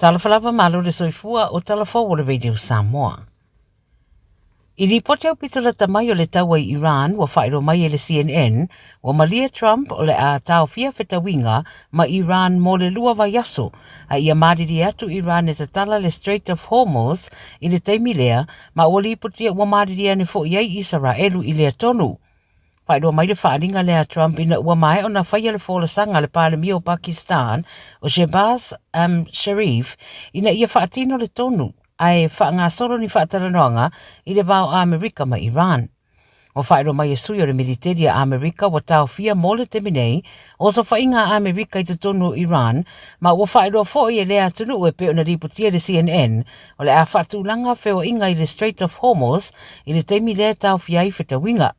Talofa lava malo le soifua o tala fou o le Radio Samoa. I lipoti aupito lata mai o le taua i Iran ua faailoa mai e le CNN, ua malie Trump o le a taofia fetauiga ma Iran mo le lua vaiaso, a ia malilie atu Iran e tatala le Strait of Hormuz i le taimi lea, ma ua lipotia ua malilie ane foi ai Isaraelu i lea tonu. Faailoa mai le faaaliga lea a Trump ina ua maea ona faia le folasaga a le Palemia o Pakistan o Shehbaz Sharif ina ia faatino le tonu ae faagasolo ni faatalanoaga i le va o Amerika ma Iran. Ua faailoa mai e sui o le militeli a Amerika ua taofia mo le taimi nei osofaiga a Amerika i totonu o Iran ma ua faailoa foi e lea atunuu e pei ona lipotia i le CNN o le a faatulaga feoaiga i le Strait of Hormuz i le taimi lea e taofia ai fetauiga.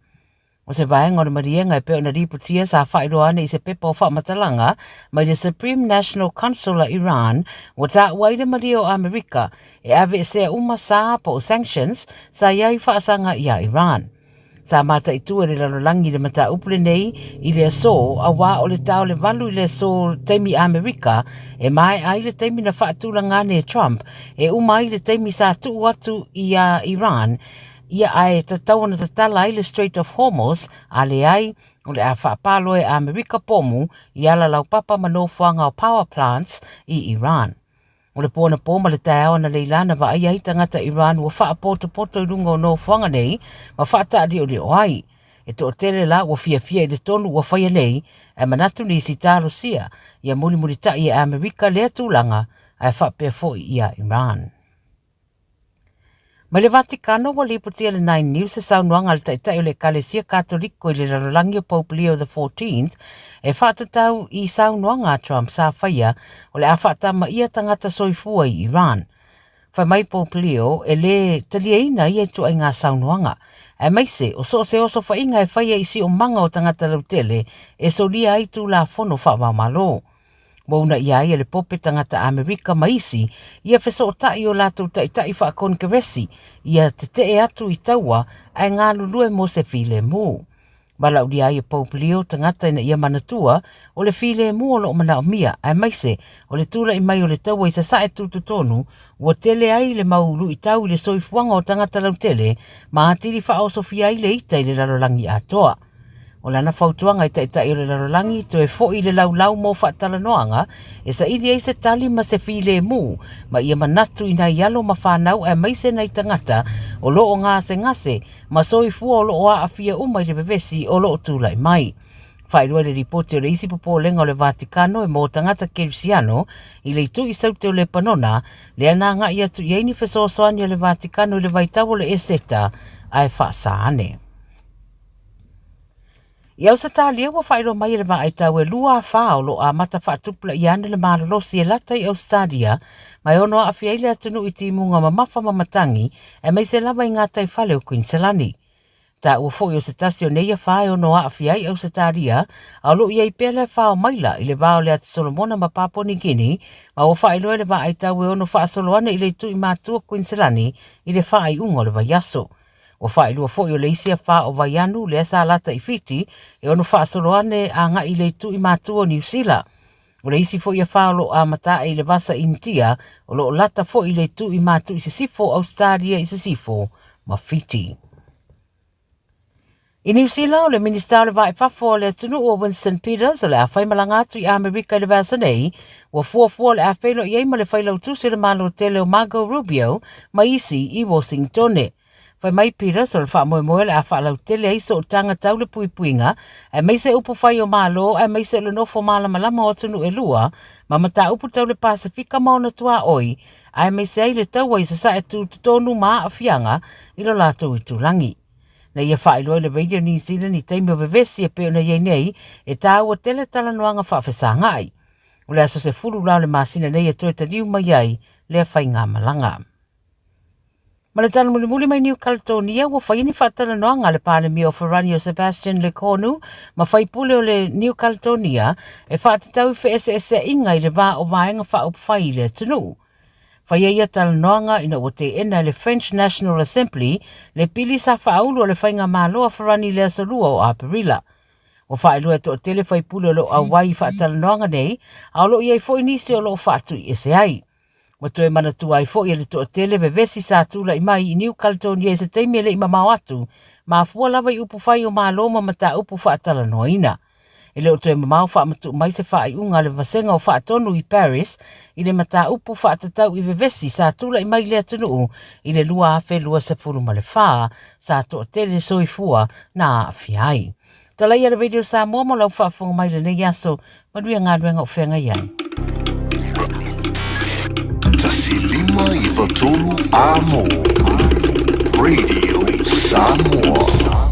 O se vaega o le maliega e pei ona lipotia sa faailoa ane i se pepa o faamatalaga mai le Supreme National Council a Iran ua taua ai le malie o Amerika e aveesea uma sa po o sanctions sa i ai faasaga iā Iran. Sa mataitu e le lalolagi le mataupu lenei i le aso auā o le ta o le 8 i le aso taimi Amerika e maea ai le taimi na faatulaga ane e Trump e uma ai le taimi sa tuu atu iā Iran ia ae tatau ona tatala ai le Strait of Hormuz a leai o le a faapaloa e Amerika pomu i ala laupapa ma nofoaga o power plants i Iran. O le po anapo ma le taeao analeila na vaaia ai tagata Iran ua faapotopoto i luga o nofoaga nei ma faataaliolio ai. E toatele la ua fiafia i le tonu ua faia nei, ae manatu nisi talosia ia mulimulitai e Amerika lea tulaga ae faapea foi ia Iran. Mai le Vatikano ua lipotia e le Nine News se saunoaga a le Taitai o le Ekalesia Katoliko i le lalolagi o Pope Leo the Fourteenth e faatatau i saunoaga a Trump sa faia o le a faatama ia tagata soifua i Iran. Fai mai Pope Leo e lē taliaina ia ituaiga saunoaga, aemaise o so o se osofaiga e faia i siomaga o tagata lautele e solia ai Tulafono faava-o-Malo. Ua unaia ai e le Pope tagata Amerika ma isi ia fesootai i o latou taitai faakonekeresi ia tetee atu i taua ae galulue mo se filemu. Valaaulia ai e Pope Leo tagata ina ia manatua o le filemu o lo o manaomia aemaise o le tulai mai o le taua i Sasae tutotonu ua tele ai le mau luitau i le soifuaga o tagata lautele ma atili faaosofia ai le ita i le lalolagi atoa. O lana fautuaga i taitai o le lalolagi, toe foi i le laulau mo faatalanoaga e saili ai se tali ma se filemu ma ia manatu i nai alo ma fanau aemaise nai tagata o lo o gasegase ma soifua o lo o aafia uma i le vevesi o lo o tulai mai. Faailoa i le lipoti o le isi popolega o le Vatikano e mo tagata Kerisiano i le itu i Saute o Lepanona, lea na agai atu i ai ni fesoasoani a le Vatikano i le vaitau o le Eseta ae faasa ane. I Ausetalia ua faailoa mai e le vaaitau e 24 o lo o amata faatupulaia ane le malolosi e lata i Ausetalia ma e ono aafia ai le atunuu i timuga mamafa ma matagi aemaise lava i gataifale o Kuiniselani. Taua foi o se tasi o nei afa e ono aafia ai Ausetalia a o lo o i ai pea le afa o maila i le va o le Atu Solomona ma Papua Nikini ma ua faailoa e le vaaitau e ono faasolo ane i le itu i matua Kuiniselani i le faaiuga o le vaiaso. Ua faailoa foi o le isi afa o Vaianu lea sa lata i Fiti e ono faasolo ane agai i le itu i matua o Niu Sila. O le isi foi afa o lo o amata ae i le Vasa Initia o lo o lata foi i le itu i matu i sisifo o Ausetalia i sisifo ma Fiti. I Niu Sila, o le Minisita o le Va i Fafo o le atunuu o Winston Peters o le a faimalaga atu i Amerika i le vaiaso nei, ua fuafua o le a feiloai ai ma le Failautusi o le Malo Tele o Marco Rubio ma isi i Washingtone. Fai mai Peters o le faamoemoe o le a faalautele ai sootaga tau le puipuiga, aemaise upu fai o Malo aemaise o le nofo malamalama o atunuu e lua ma mataupu tau le Pasefika ma ona tuaoi, aemaise ai le taua i Sasae tutotonu ma aafiaga i lo latou itulagi. Na ia faailoa i le Radio New Zealand i taimi o vevesi e pei ona i ai nei, e tāua tele talanoaga faafesagai. O le aso 10 la o le masina nei e toe taliu mai ai lea faigamalaga. Ma le tala mulimuli mai New Caledonia, ua faia ni faatalanoaga a le Palemia o Farani o Sebastian Lecornu ma faipule o le New Caledonia e faatatau i feeseeseaiga i le va o vaega faaupufai i le atunuu. Faia ia talanoaga ina ua teena e le French National Assembly le pili sa faaulu a le faigamalo a Farani i le aso 2 o Aperila. Ua faailoa e toatele faipule o lo o auai i faatalanoaga nei, a o lo o i ai foi nisi o lo o faatuiese ai. Ua toe manatua ai foi e le toatele vevesi sa tulai mai i New Caledonia i se taimi e le i mamao atu, mafua lava i upufai o Malo ma mataupu faatalanoaina. E le o toe mamao faamatuu mai se faaiuga a le Vasega o Faatonu i Paris i le mataupu faatatau i vevesi sa tulai mai i le atunuu i le 2024 sa toatele soifua na aafia ai. Talaia le Radio Samoa mo lau faafofoga mai lenei aso. Manuia galuega o feagai ai. 153 Amo Radio Samoa.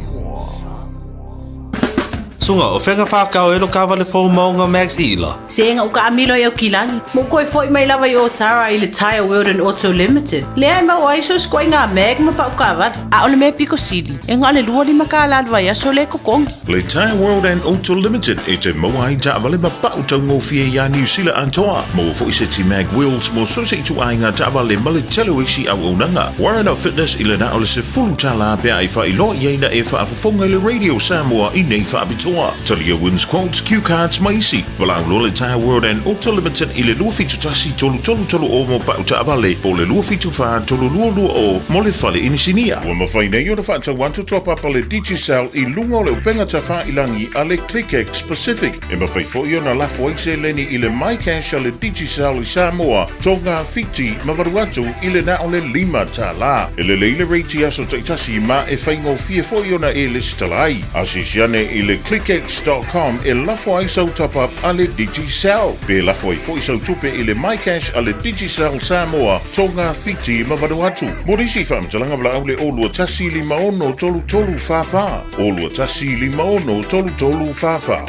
Sunga, o fenga whakao e lo kawale fou maunga Max Ila. Sega u kaamilo i Aukilani. Mo koe foi mai lava i Otara i le Tyre World and Auto Limited. Lea e maua ai so sikoiga mag ma pau kaavale. A o le mea piko sili, e na o le 25 kālā le vaiaso lea e totogi. Le Tyre World and Auto Limited e te maua ai taavale ma pau taugofie iā Niu Sila atoa. Maua foi seti mag wheels mo so se ituaiga taavale ma le tele o isi auaunaga. Warren of Fitness i le na o le $10 pe a e faailoa i ai na e faafofoga i le Radio Samoa i nei faapitoa. Talia Wins Quotes, Cue Cards ma isi. Valaau loa le Tyre World and Auto Limited i le 271 3330 mo pau taavale po o le 274 3220 mo le fale inisinia. Ua mafai nei ona faatau atu top up a le Digicel i luga o le upega tafailangi a le ClickX Pacific. E mafai foi ona lafo ai seleni i le MyCash a le Digicel i Samoa, Tonga, Fiti ma Vanuatu i le na o le $5. E lelei le rate i aso taitasi ma e faigofie foi ona e lesitala ai. Asiasi ane i le clickx dot com e lafo ai sau top up a le Digicel. Pe lafo ai foi sau tupe i le MyCash a le Digicel Samoa, Tonga, Fiti ma Vanuatu. Mo nisi faamatalaga valaau le 021 56 33 44, 021 56 33 44.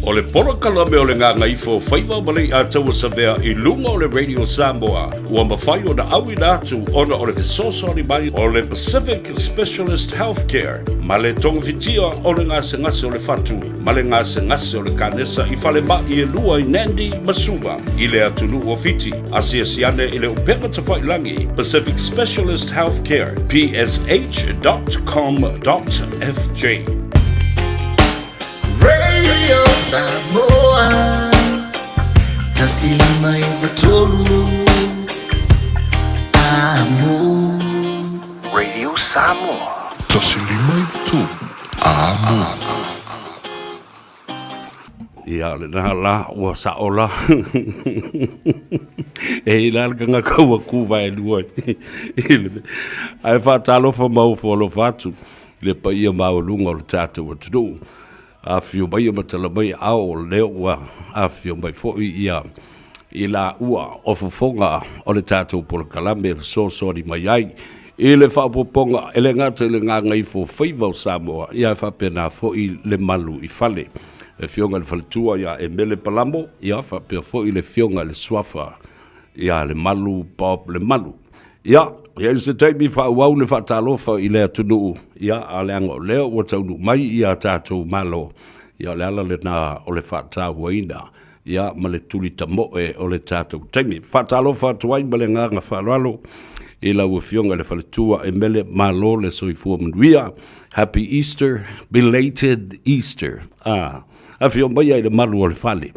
O le polokalame o le Gagaifo Faiva ma Leiataua Savea i luga o le Radio Samoa ua mafai ona auina atu ona o le fesoasoani mai o le Pacific Specialist Healthcare ma le togafitia o le gasegase o le fatu ma le gasegase o le kanesa i falemai e lua i Nandi ma Suva i le atunuu o Fiti. Asiasi ane i le upega tafailangi Pacific Specialist Healthcare, psh.com.fj. Radio Samoa 153 Amo. Radio Samoa. 153 Amo. Ia, lena la, ua sa'o la. E i la le kangaka ua ku vaelua i le mea. Ae faatalofa ma ofo alofa atu i le paia maualuga o le tatou atunuu. Afifio mai ma tala mai ao o lea ua afifio mai foi ia i laua o fofoga o le tatou polokalame e fesoasoani mai ai i le faaopoopoga e le gata i le gagaifo faiva o Samoa, ia ae faapena foi le malu i fale. Le Afioga i le Faletua ia Emele Palamo, ia faapea foi le Afioga i le Suafa ia Lemalu Bob Lemalu. Ia, e i ai se taimi faaauau le faatalofa i le atunuu, ia, a leaga o lea ua taunuu mai ia tatou Malo, ia o le ala lena o le faatauaina, ia, ma le tuli tamoe o le tatou taimi. Faatalofa atu ai ma le agaga faaaloalo i lau Afioga i le Faletua Emele, malo le soifua manuia. Happy Easter, belated Easter. Ah, afio maia i le malu o le fale.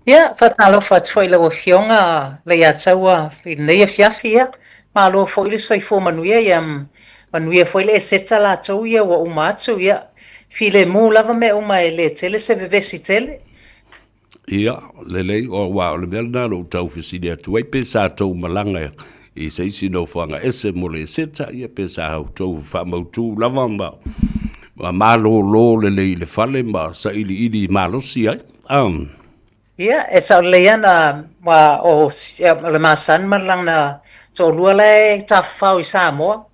Ia, faatalofa atu foi i lau Afioga Leiataua i lenei afiafi, ia, malo foi le soifua manuia, ia, manuia foi le Eseta latou ia ua uma atu, ia, filemu lava mea uma e le tele se vevesi tele. Ia, lelei, aua o le mea lena na ou tau fesili atu ai, pe sa tou malaga i se isi nofoaga ese mo le Eseta, ia pe sa outou faamautu lava ma malolo lelei i le fale ma sailiili malosi ai. Um. Ia, e sao lelei lava na, ma o, o le ma son ma lana toalua la e tafafao i Samoa,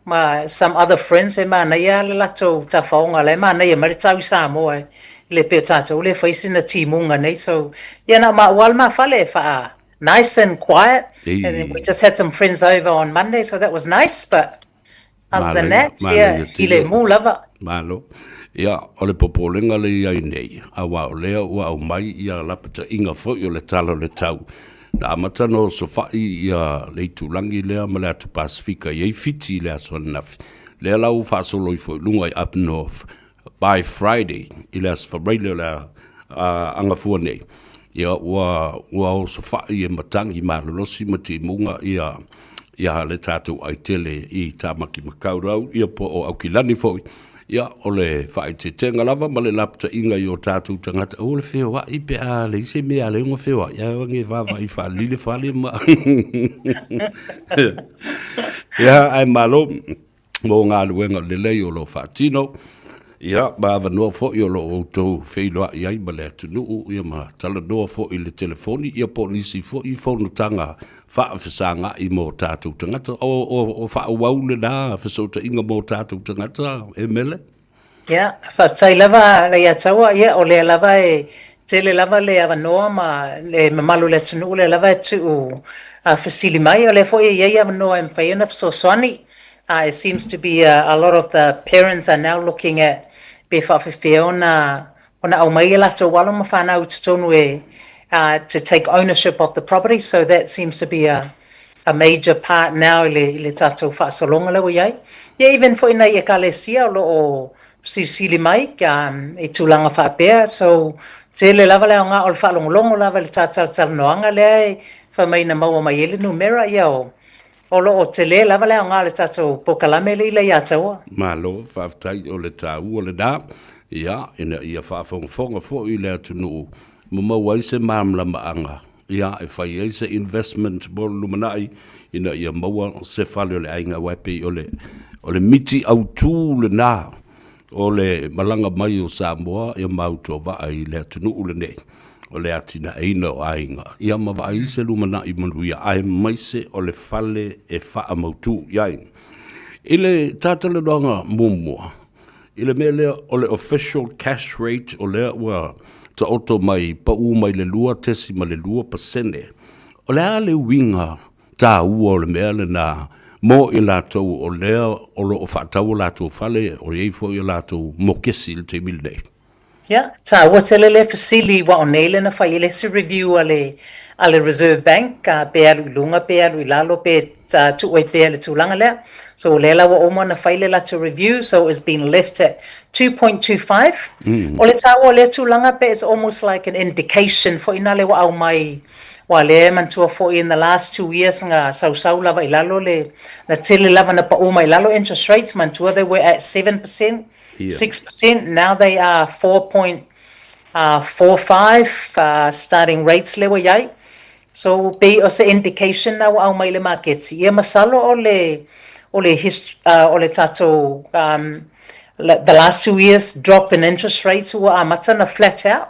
ma some other friends e manaia lava le latou tafaoga la e manaia mai le tau i Samoa e le pei o tatou lea e fai sina timuga nei. So, ia na o maua lava le ma fale e faa nice and quiet. And then we just had some friends over on Monday, so that was nice, but Other than that, ia, filemu lava. Malo. Ia, o le popolega le i ai nei, aua o lea ua aumai ia lapataiga foi o le Tala o le Tau. Na amata ona osofai ia le itulagi lea ma le atu Pasefika i ai Fiti i le aso ananafi. Lea la ua faasolo ifo i luga i Up North by Friday i le aso Faraile o le a agafua nei. Ia ua ua osofai e matagi malolosi ma timuga ia ia le tatou aitele i Tamaki Makaurau ia po o Aukilani foi. Ia o le faaeteetega lava ma le lapataiga i o tatou tagata, aua le feoai pe a leai se mea e ala ai ona feoai, ae age vaavaai faalili le fale ma Ia, ae malo mo galuega lelei o lo o faatino, ia, ma avanoa foi o lo o outou feiloai ai ma le atunuu, ia ma talanoa foi i le telefoni, ia po o nisi foi fonotaga faafesagai mo tatou tagata. O, o, o faaauau lena fesootaiga mo tatou tagata, e Mele? Ia, faafetai lava Leiataua, ia o lea lava e tele lava le avanoa ma le mamalu o le atunuu lea lava e tuu fesili mai. O lea foi e i ai avanoa e mafai ona fesoasoani. It seems to be a lot of the parents are now looking at pe faafefea ona ona aumai a latou alo ma fanau i totonu e to take ownership of the property, so that seems to be a a major part now i le i le tatou faasologa lea ua i ai. Ia even foi nai ekalesia o lo o silisili mai um, i tulaga faapea, so tele lava le aoga o le faalogologo lava i le ta talatalanoaga lea e fai mai na maua mai ai le numera, ia o O lo o tele lava le aoga o le tatou polokalame lea i Leiataua. Malo, faafetai o le taua lena, ia, ina ia faafogafoga foi le atunuu ma maua ai se malamalamaaga, ia, e fai ai se investment mo le lumanai, ina ia maua se fale o le aiga, aua e pei o le, o le miti autu lena o le malaga mai o Samoa ia mautuavaa i le atunuu lenei, o le atinaeina o aiga, ia ma vaai se lumanai manuia, aemaise o le fale e faamautu i ai. I le talatalanoaga muamua, i le mea lea o le official cash rate o lea ua taoto mai, pau mai le 2.2%, o le a le uiga taua o le mea lena mo i latou o lea o lo o faatau o latou fale, o i ai foi o latou mokesi i le taimi lenei? Ia, taua tele lea fesili ua o nei lea na fai ai le isi review a le a le Reserve Bank pe alu i luga pe alu i lalo pe tuu ai pea i le tulaga lea. So o lea la ua uma ona fai le latou review so it's been left at 2.25. O le taua o lea tulaga pe it's almost like an indication foi na lea ua aumai Aua lea e manatua foi in the last 2 years na sausau lava i lalo le, na tele lava na pau mai lalo interest rates, manatua they were at 7%, 6%, now they are 4.45 starting rates lea ua i ai. So pei o se indication na ua aumai i le maketi. Ia masalo o le, o le o le tatou the last 2 years drop in interest rates ua amata na flat out.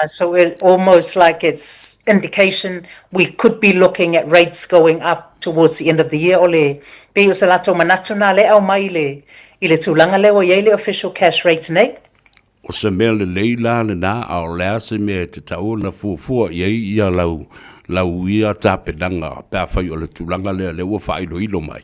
So it almost like it's indication we could be looking at rates going up towards the end of the year. O le pei o se latou manatu na lea aumai i le i le tulaga lea ua i ai le official cash rate nei. O se mea lelei la lena, a o le a se mea e tatau ona fuafua i ai ia lau lau ia tapenaga pe afai o le tulaga lea lea ua faailoilo mai?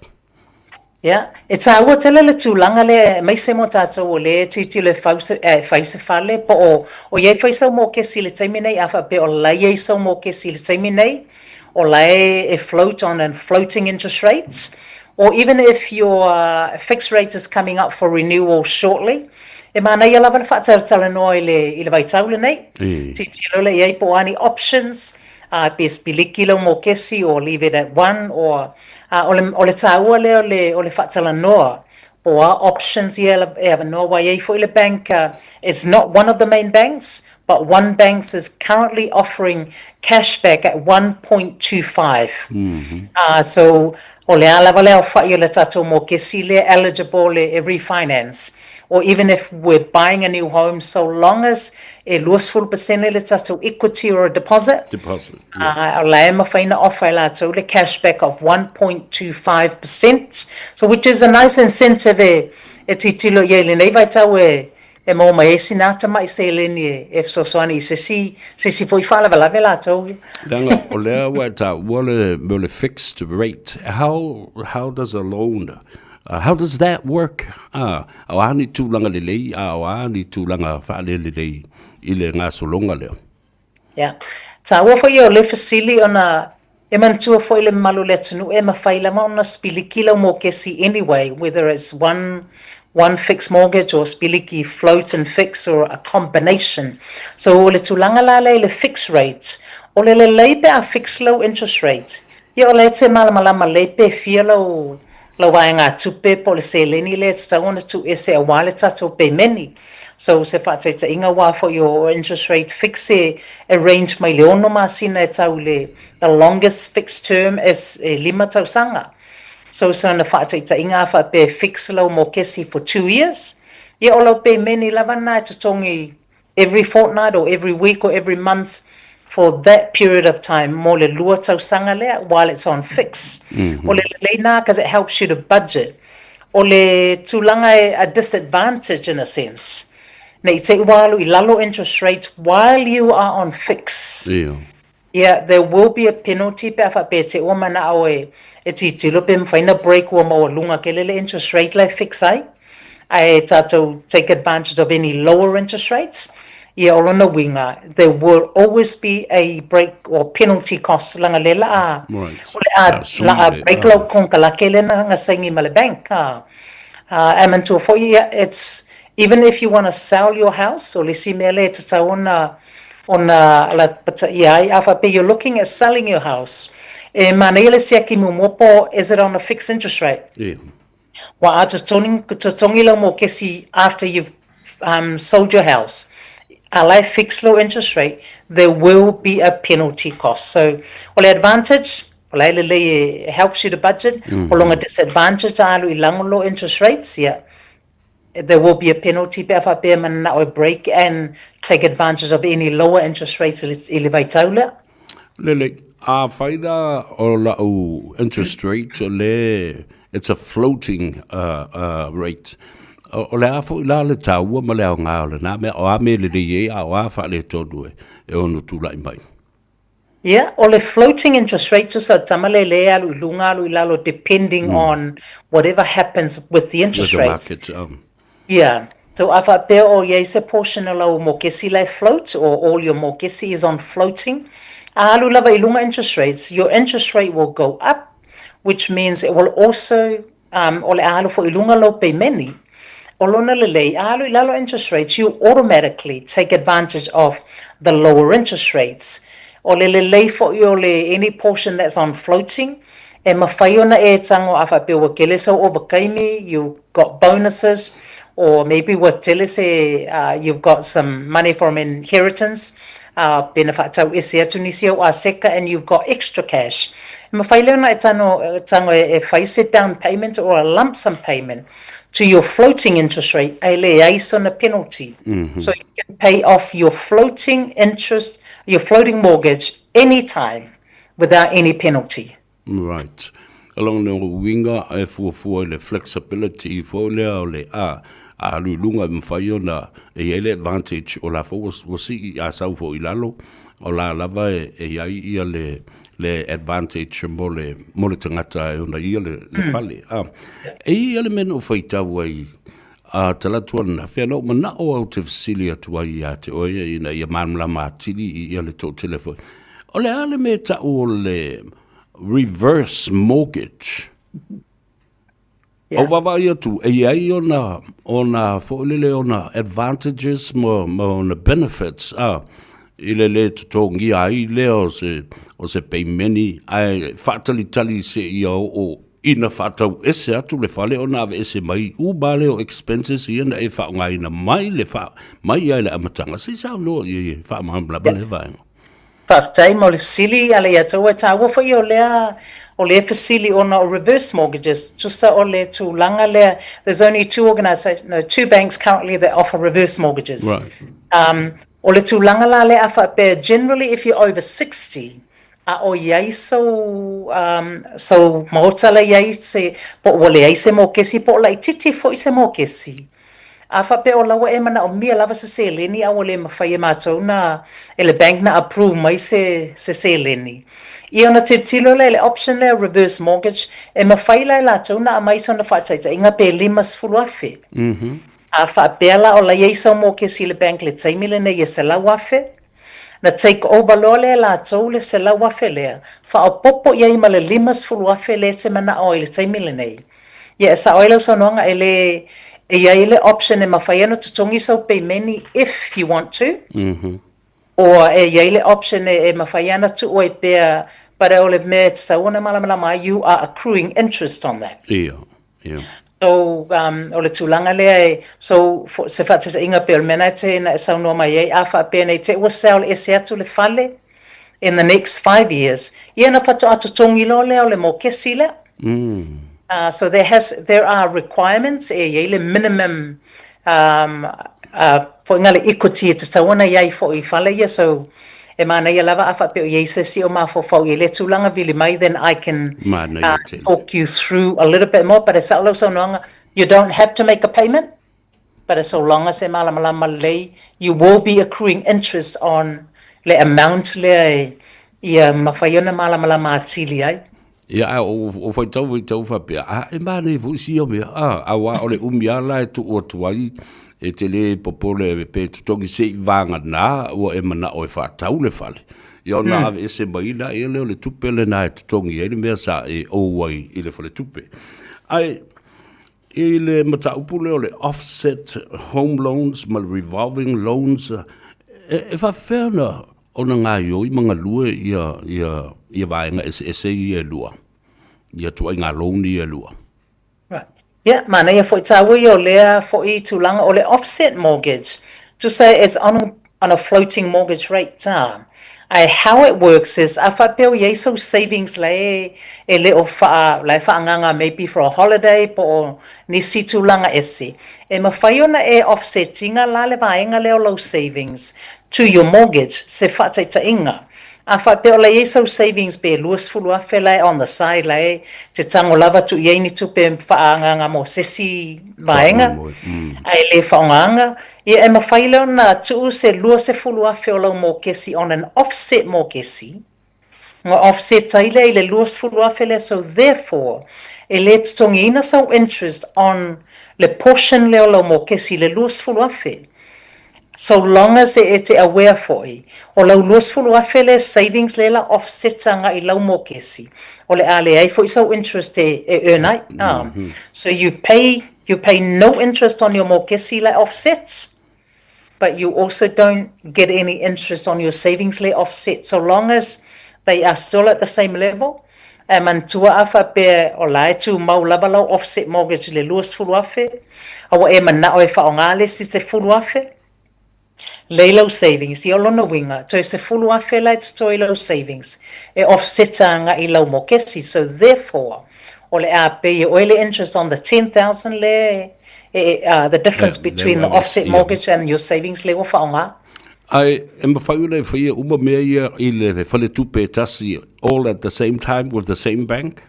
Ia, e taua tele le tulaga lea aemaise mo tatou o lea e tilotilo e fau se, e fai se fale po o, o i ai foi sau mokesi i le taimi nei, a faapea o la e i ai sau mokesi i le taimi nei, o la e, e float on an floating interest rates, or even if your fixed rate is coming up for renewal shortly, e manaia lava le faatalatalanoa i le, i le vaitau lenei, tilotilo lea i ai po o a ni options, a pe sipiliki lau mokesi or leave it at one or A o le, o le taua lea o le, o le faatalanoa, po o a options ia e avanoa, ua i ai foi le bank, it's not one of the main banks, but one banks is currently offering cashback at 1.25. So, o le a lava le aofai o le tatou mokesi lea eligible e refinance, or even if we're buying a new home, so long as e 20% le tatou equity or a deposit, Deposit. A o la e mafai ona offer e latou le cashback of 1.25%, so which is a nice incentive e e tilotilo i ai i lenei vaitau e e maua mai ai sina tamai seleni e e fesoasoani i se isi se isi foi faalavelave latou ia. Leaga o lea ua e taua le mea o le fixed rate. How does a loan, how does that work? O a ni tulaga lelei a o a ni tulaga faalelelei i le gasologa lea? Ia. Taua foi o le fesili ona e manatua foi le mamalu o le atunuu e mafai lava ona sipiliki lau mokesi anyway whether it's one one fixed mortgage or sipiliki float and fix or a combination. So o le tulaga la lea i le fixed rate, o le lelei pe a fix lou interest rate, ia o la e te malamalama lelei pe fia lau lau vaegatupe po o le seleni lea e tatau ona tuuese aua le tatou pemeni. So se faataitaiga aua foi o interest rate fix e range mai le ono masina e tau i le the longest fixed term is e lima tausaga. So sona faataitaiga a faapea e fix lau mokesi for 2 years, ia o lau pemeni lava lena e totogi every fortnight or every week or every month for that period of time mo le 2 tausaga lea while it's on fix. O le lelei na cause it helps you to budget. O le tulaga e a disadvantage in a sense, ne i te i ua alu i lalo interest rates while you are on fix. Yeah, there will be a penalty pe a faapea e te ua manao e e tilotilo pe mafai ona break ua maualuga tele le interest rate la e fix ai, ae tatou take advantage of any lower interest rates. Ia o lona uiga, there will always be a break or penalty cost leaga lea la a o le a la a break lau konekarate lea na saini ma le bank a. Ae manatua foi, ia, it's even if you want to sell your house, o le isi mea lea e tatau ona ona lapataia ai, a faapea you're looking at selling your house, e manaia le siaki muamua po o is it on a fixed interest rate? Ua a totogi lau mokesi after you've sold your house, a la e fix lau interest rate, there will be a penalty cost. So, o le advantage, o la e lelei e helps you to budget, o lona disadvantage a alu i lago lou interest rates, ia, there will be a penalty pe a faapea e mananao e break and take advantage of any lower interest rates i le vaitau lea. Lelei, afai la o lau interest rate o le it's a floating rate, o le a foi la le taua ma le aoga o lena mea, o a mea e lelei ai a o a faaletonu e ono tulai mai? Ia, o le floating interest rate tusa o le tama lea e alu i luga alu i lalo depending on whatever happens with the interest With the rates. market, Yeah. So a faapea o i ai se portion o lau mokesi la e float or all your mokesi is on floating, a alu lava i luga interest rates, your interest rate will go up which means it will also um, o le a alu foi i luga lou pemeni. O lona lelei, a alu i lalo interest rates, you automatically take advantage of the lower interest rates. O le lelei foi o le any portion that's on floating, e mafai ona e tago a faapea ua tele sau ovataimi, you got bonuses, or maybe ua tele se, you've got some money from inheritance, pe na faatau ese atu nisi au aseka and you've got extra cash. E mafai lea ona e tago e fai se down payment or a lump sum payment to your floating interest rate ae leai sona penalty. So you can pay off your floating interest, your floating mortgage anytime without any penalty. Right. O lona uiga e fuafua i le flexibility foi lea o le a alu i luga e mafai ona e i ai le advantage o la foi ua sii a sau foi i lalo o la lava e i ai ia le le advantage mo le mo le tagata e ona ia le le fale. A e i ai le mea na ou faitau ai a tala atu ananafi, a na ou manao au te fesili atu ai ia te oe ina ia malamalama atili i ia le toatele foi. O le a le mea e tau o le reverse mortgage? Ou vaavaai atu, e i ai ona, ona foi lele ona advantages ma, ma ona benefits, a, i le lē totogia ai lea o se, o se peimeni, ae faatalitali seia oo ina faatau ese atu le fale ona aveese mai uma lea o expenses ia na e faaaogaina mai le faa, mai lava i le amataga. Se i saunoa i ai e faamalamalama lea vaega. Faafetai mo le fesili, ale ia te oe taua foi o lea o lea fesili ona o reverse mortgages, tusa o le tulaga lea, there's only two organisations, no, two banks currently that offer reverse mortgages. O le tulaga la lea a faapea, generally if you're over 60, a o i ai sou, sou maota la i ai se, po ua leai se mokesi, po o laitiiti foi se mokesi. A faapea o la ua e manaomia lava se seleni a ua le mafai e matou na, e le bank na approve mai se se seleni. Ia ona tilotilo lea i le option lea reverse mortgage, e mafai la e latou na aumai sona faataitaiga pe 50,000. A faapea la o la i ai sau mokesi i le bank i le taimi lenei e 100,000, na take over loa lea e latou le 100,000 lea, faaopoopo i ai ma le 50,000 lea e te manao ai i le taimi lenei. Ia e sao ai lau saunoaga e le E i ai le option e mafai ona totogi sau pemeni if you want to, or e i ai le option e mafai ona tuu ai pea, but o le mea e tatau ona malamalama ai, you are accruing interest on that. Ia, ia. So, o le tulaga lea e, so, for, se faataitaiga pei o le mea lena e te, na e saunoa mai ai, a faapea nei te i ua sell ese atu le fale in the next 5 years, ia ona faatoa totogi loa lea o le mokesi lea. So there has, there are requirements, e i ai le minimum foiga le equity e tatau ona i ai foi i fale ia, so e manaia lava a faapea o i ai se isi o mafaufau i ai lea tulaga vili mai, then I can Manaia tele. talk you through a little bit more, but e sao lau saunoaga, you don't have to make a payment, but so long as e malamalama lelei, you will be accruing interest on le amount lea e ia mafai ona malamalama atili ai. Ia, ae o faitau faitau faapea, a, e manaia foi sia mea, a, aua o le umi lava la e tuu atu ai, e te le popole pe totogi se i vagana ua e manao e faatau le fale. Ia ona aveese mai laia lea o le tupe lena e totogi ai le mea sa e ou ai i le faletupe. Ae i le mataupu lea o le offset home loans ma le revolving loans, e faapefea ona gaioi ma galue ia vaega eseese ia e lua, ia ituaiga loan ia e lua? Right. Ia, manaia foi tāua ia o lea foi tulaga o le offset mortgage. Tusa it's on a floating mortgage rate tā. Ae how it works is, a faapea o i ai sau savings la e le o faa, la e faaagaga maybe for a holiday po o nisi tulaga ese, e mafai ona e offset ina la le vaega lea o lau savings to your mortgage, se faataitaiga. A faapea o la i ai sau savings pe 20,000 la e on the side la e te tago lava tuu i ai ni tupe faaagaga mo se isi vaega, ae le faaaogaina, ia e mafai lea ona tuu se 20,000 o lau mokesi on an offset mokesi, ona offset ai lea i le 20,000 lea, so therefore e le totogiina sau interest on le portion lea o lau mokesi le 20,000. So long as e te aware foi, o lau 20,000 lea savings lea la offset agai i lau mokesi, o le a leai foi sau interest e earn ai. So you pay no interest on your mokesi la offsets, but you also don't get any interest on your savings le offset so long as they are still at the same level. E manatua a faapea o la e tumau lava lau offset mortgage le 20,000, a ua e manao e faaaoga le isi 10,000, lei lau savings, ia o lona uiga, toe 10,000 la e totoe i lau savings, e offset agai i lau mokesi. So therefore, o le a pay oe le interest on the 10,000 le, the difference between the offset mortgage and your savings le ua faaaoga. Ae e mafai ona e faia uma mea ia i le faletupe e tasi all at the same time with the same bank?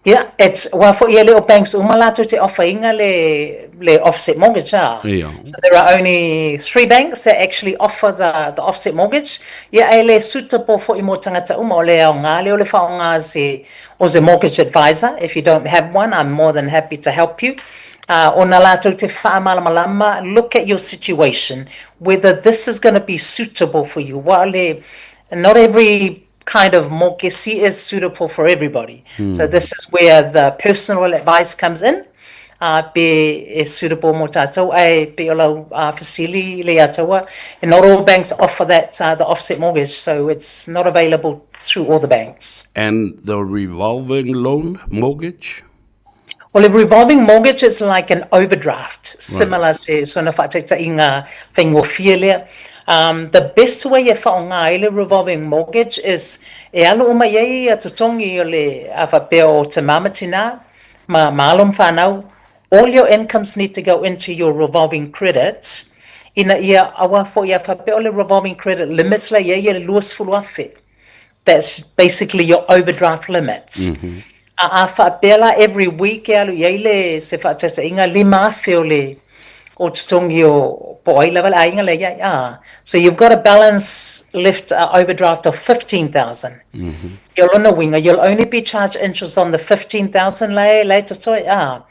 Yeah, it's well for ia le o banks uma latou te offer ina le offset mortgage ah. So there are only three banks that actually offer the offset mortgage. Ia e le suitable foi mo tagata uma o le aoga lea o le faaaoga se o se mortgage advisor. If you don't have one, I'm more than happy to help you. Ona latou te faamalamalama, look at your situation, whether this is going to be suitable for you. Wa le, not every kind of mokesi is suitable for everybody. So this is where the personal advice comes in. Pe e suitable mo tātou ai pe o lau fesili le ia taua. And not all banks offer that the offset mortgage, so it's not available through all the banks. And the revolving loan mortgage? Well, a revolving mortgage is like an overdraft, similar se sona faataitaiga faigofie lea. The best way e faaaoga ai le revolving mortgage is e alu uma i ai ia totogi o le a faapea o tamā ma tinā, ma alo ma whanau, all your incomes need to go into your revolving credit ina ia aua foi a faapea o le revolving credit limits la ia ia le 20,000. That's basically your overdraft limits. A faapea la every week e alu i ai le se faataitaiga 5,000 o le o totogi o po o ai lava le aiga lea i ai. Ah, so you've got a balance left overdraft of 15,000. Ia o lona uiga, you'll only be charged interest on the 15,000 la e totoe. Ah.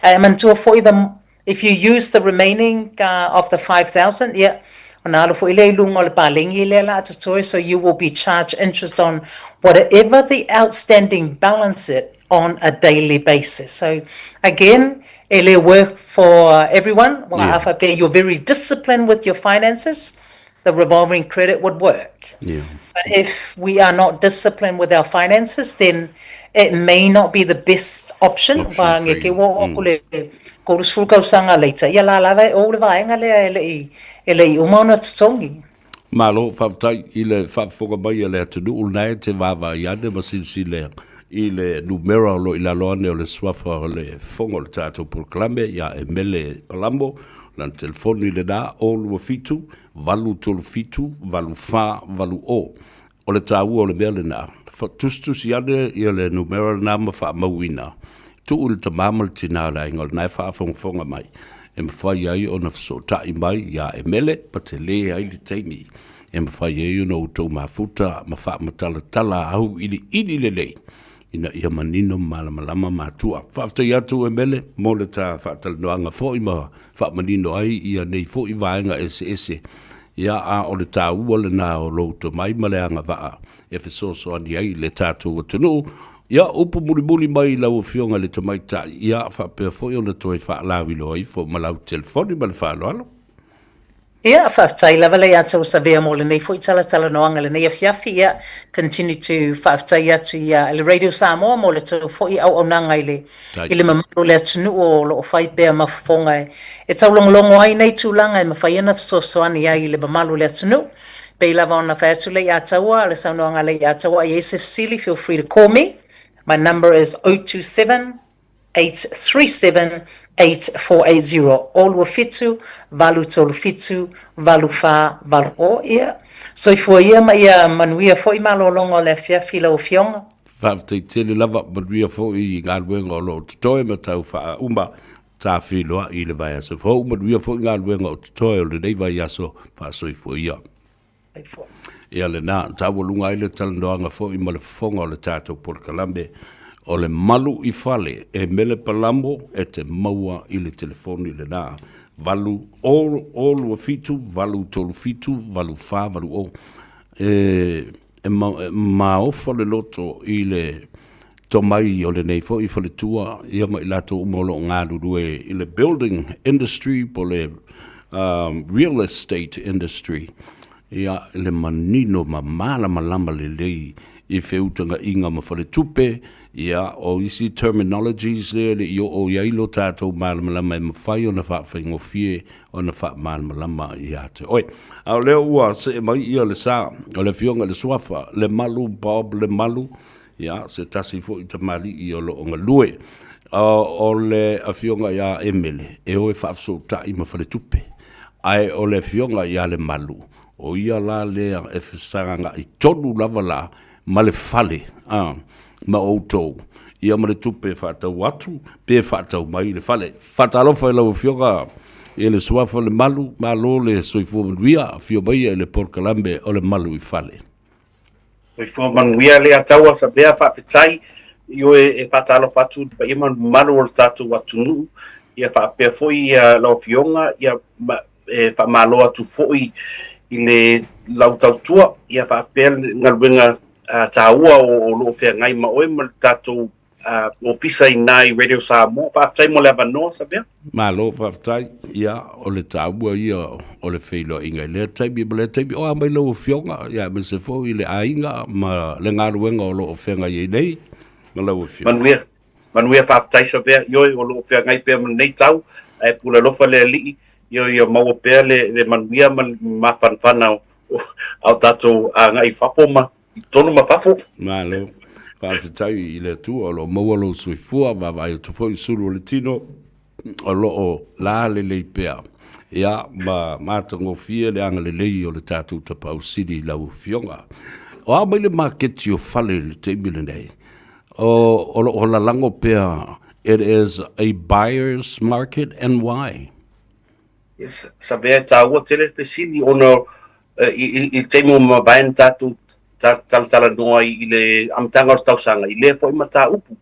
Ae manatua foi the, if you use the remaining of the 5,000, yeah, ona alu foi lea i luga o le palegi lea la a totoe, so you will be charged interest on whatever the outstanding balance it on a daily basis. So again, e le work for everyone, wa yeah. a faapea you're very disciplined with your finances, the revolving credit would work. Yeah. But if we are not disciplined with our finances, then it may not be the best option. Option Wa for nge ke you. wa o le 30 tausaga later, ia la lava e o le vaega lea e le i, e le i uma ona totogi. Malo, faafetai i le faafofoga mai a le atunuu lena e te vaavaai ane ma silasila i le numera o lo o i lalo ane o le suafa o le fofoga o le tatou polokalame ia Emele Palamo, lana telefoni lena, 027 837 8480. O le taua o le mea lena, tusitusi ane ia le numera lena ma faamauina, tuu i le tama ma le tina o le aiga o lena e faafogafoga mai, e mafai ai ona fesootai mai ia Emele ma tele ai le taimi e mafai ai ona outou mafuta ma faamatalatala auiliili lelei ina ia manino ma malamalama matua. Faafetai atu Emele mo le ta faatalanoaga foi ma faamanino ai ia nei foi vaega eseese. Ia, a o le taua lena o lou tomai ma le agavaa e fesoasoani ai i le tatou atunuu. Ia, upu mulimuli mai i lau Afioga i le Tamaitai, ia, faapea foi ona toe faalauiloa ifo ma lau telefoni ma le faaaloalo. Ia, faafetai lava le ia tou Savea mo lenei foi talatalanoaga lenei afiafi. Ia, continue to faafetai atu ia le Radio Samoa mo le tou foi auaunaga i le, i le mamalu o le atunuu o lo o fai pea ma fofoga e, e taulogologo ai nei tulaga e mafai ona fesoasoani ai i le mamalu o le atunuu. Pei lava ona fai atu Leiataua, le saunoaga a Leiataua, a i ai se fesili, feel free to call me. My number is 027 837 8480 027 837 8480 Ia, soifua ia ma ia manuia foi malologa o le afiafi i lau Afioga. Faafetai tele lava, manuia foi i galuega o lo o totoe ma tau faauma tafeiloai i le vaiaso fou, manuia foi galuega o totoe o lenei vaiaso, faasoifua ia. Ia lena, taualuga ai le talanoaga foi ma le fofoga o le tatou polokalame o le malu i fale e mele palamo e te maua i le telefoni lena 8 0 2 7 8 3 7 8 4 8 0. E, e, ma, e maofa le loto i le tomai o lenei foi faletua ia ma i latou uma o lo o galulue i le building industry po le um, real estate industry ia le manino ma malamalama lelei i feutagaiga ma faletupe ia o isi terminologies lea le i oo i ai lo tatou malamalama e mafai ona faafaigofie ona faamalamalama ia te oe. A o lea ua see mai ia le sa o le Afioga i le Suafa, Lemalu Bob Lemalu, Ia, se tasi foi tamalii o lo o galue. O le afioga ia Emele, e o e faafesootai ma faletupe. Ae o le afioga ia Lemalu, o ia la lea e fesagagai tonu lava la ma le fale, a, ma outou, ia ma le tupe e faatau atu pe faatau mai le fale. Faatalofa i lau afioga i le Suafa Lemalu, malo le soifua manuia, afio maia i le polokalame o le Malu i Fale. Soifua manuia Leiataua Savea, faafetai i oe e faatalofa atu i le paia ma le mamalu o le tatou atunuu, ia faapea foi ia lau Afioga, ia e faamalo atu foi i le lau tautua, ia faapea le galuega taua o lo o feagai ma oe ma le tatou Ofisa i ina i Radio Samoa. Faafetai mo le avanoa, Savea. Malo faafetai. Ia, o le taua ia o le feiloaiga i lea taimi ma lea taimi. O a mai lau Afioga, ia aemaise foi i le aiga ma le galuega o lo o feagai ai nei ma lau Afioga. Manuia, manuia faafetai Savea. Ioe, o lo o feagai pea ma lenei tau, ae pule alofa le Alii, ioe, ia maua pea le, le manuia ma le mafanafana o, o tatou agai i fafo ma i totonu ma fafo. Malo. Faafetai i le Atua o lo o maua lou soifua, vaavaai atu foi i sulu o le tino o lo o la lelei pea. Ia, ma matagofie le agalelei o le tatou Tapaau Sili i lau Afioga. O a mai le maketi o fale i le taimi lenei? O, o lo o lalago pea, it is a buyer's market and why? Yes, Savea, e taua tele le fesili ona i le taimi ua mavae na tatou talatalanoa ai i le amataga o le tausaga i lea foi mataupu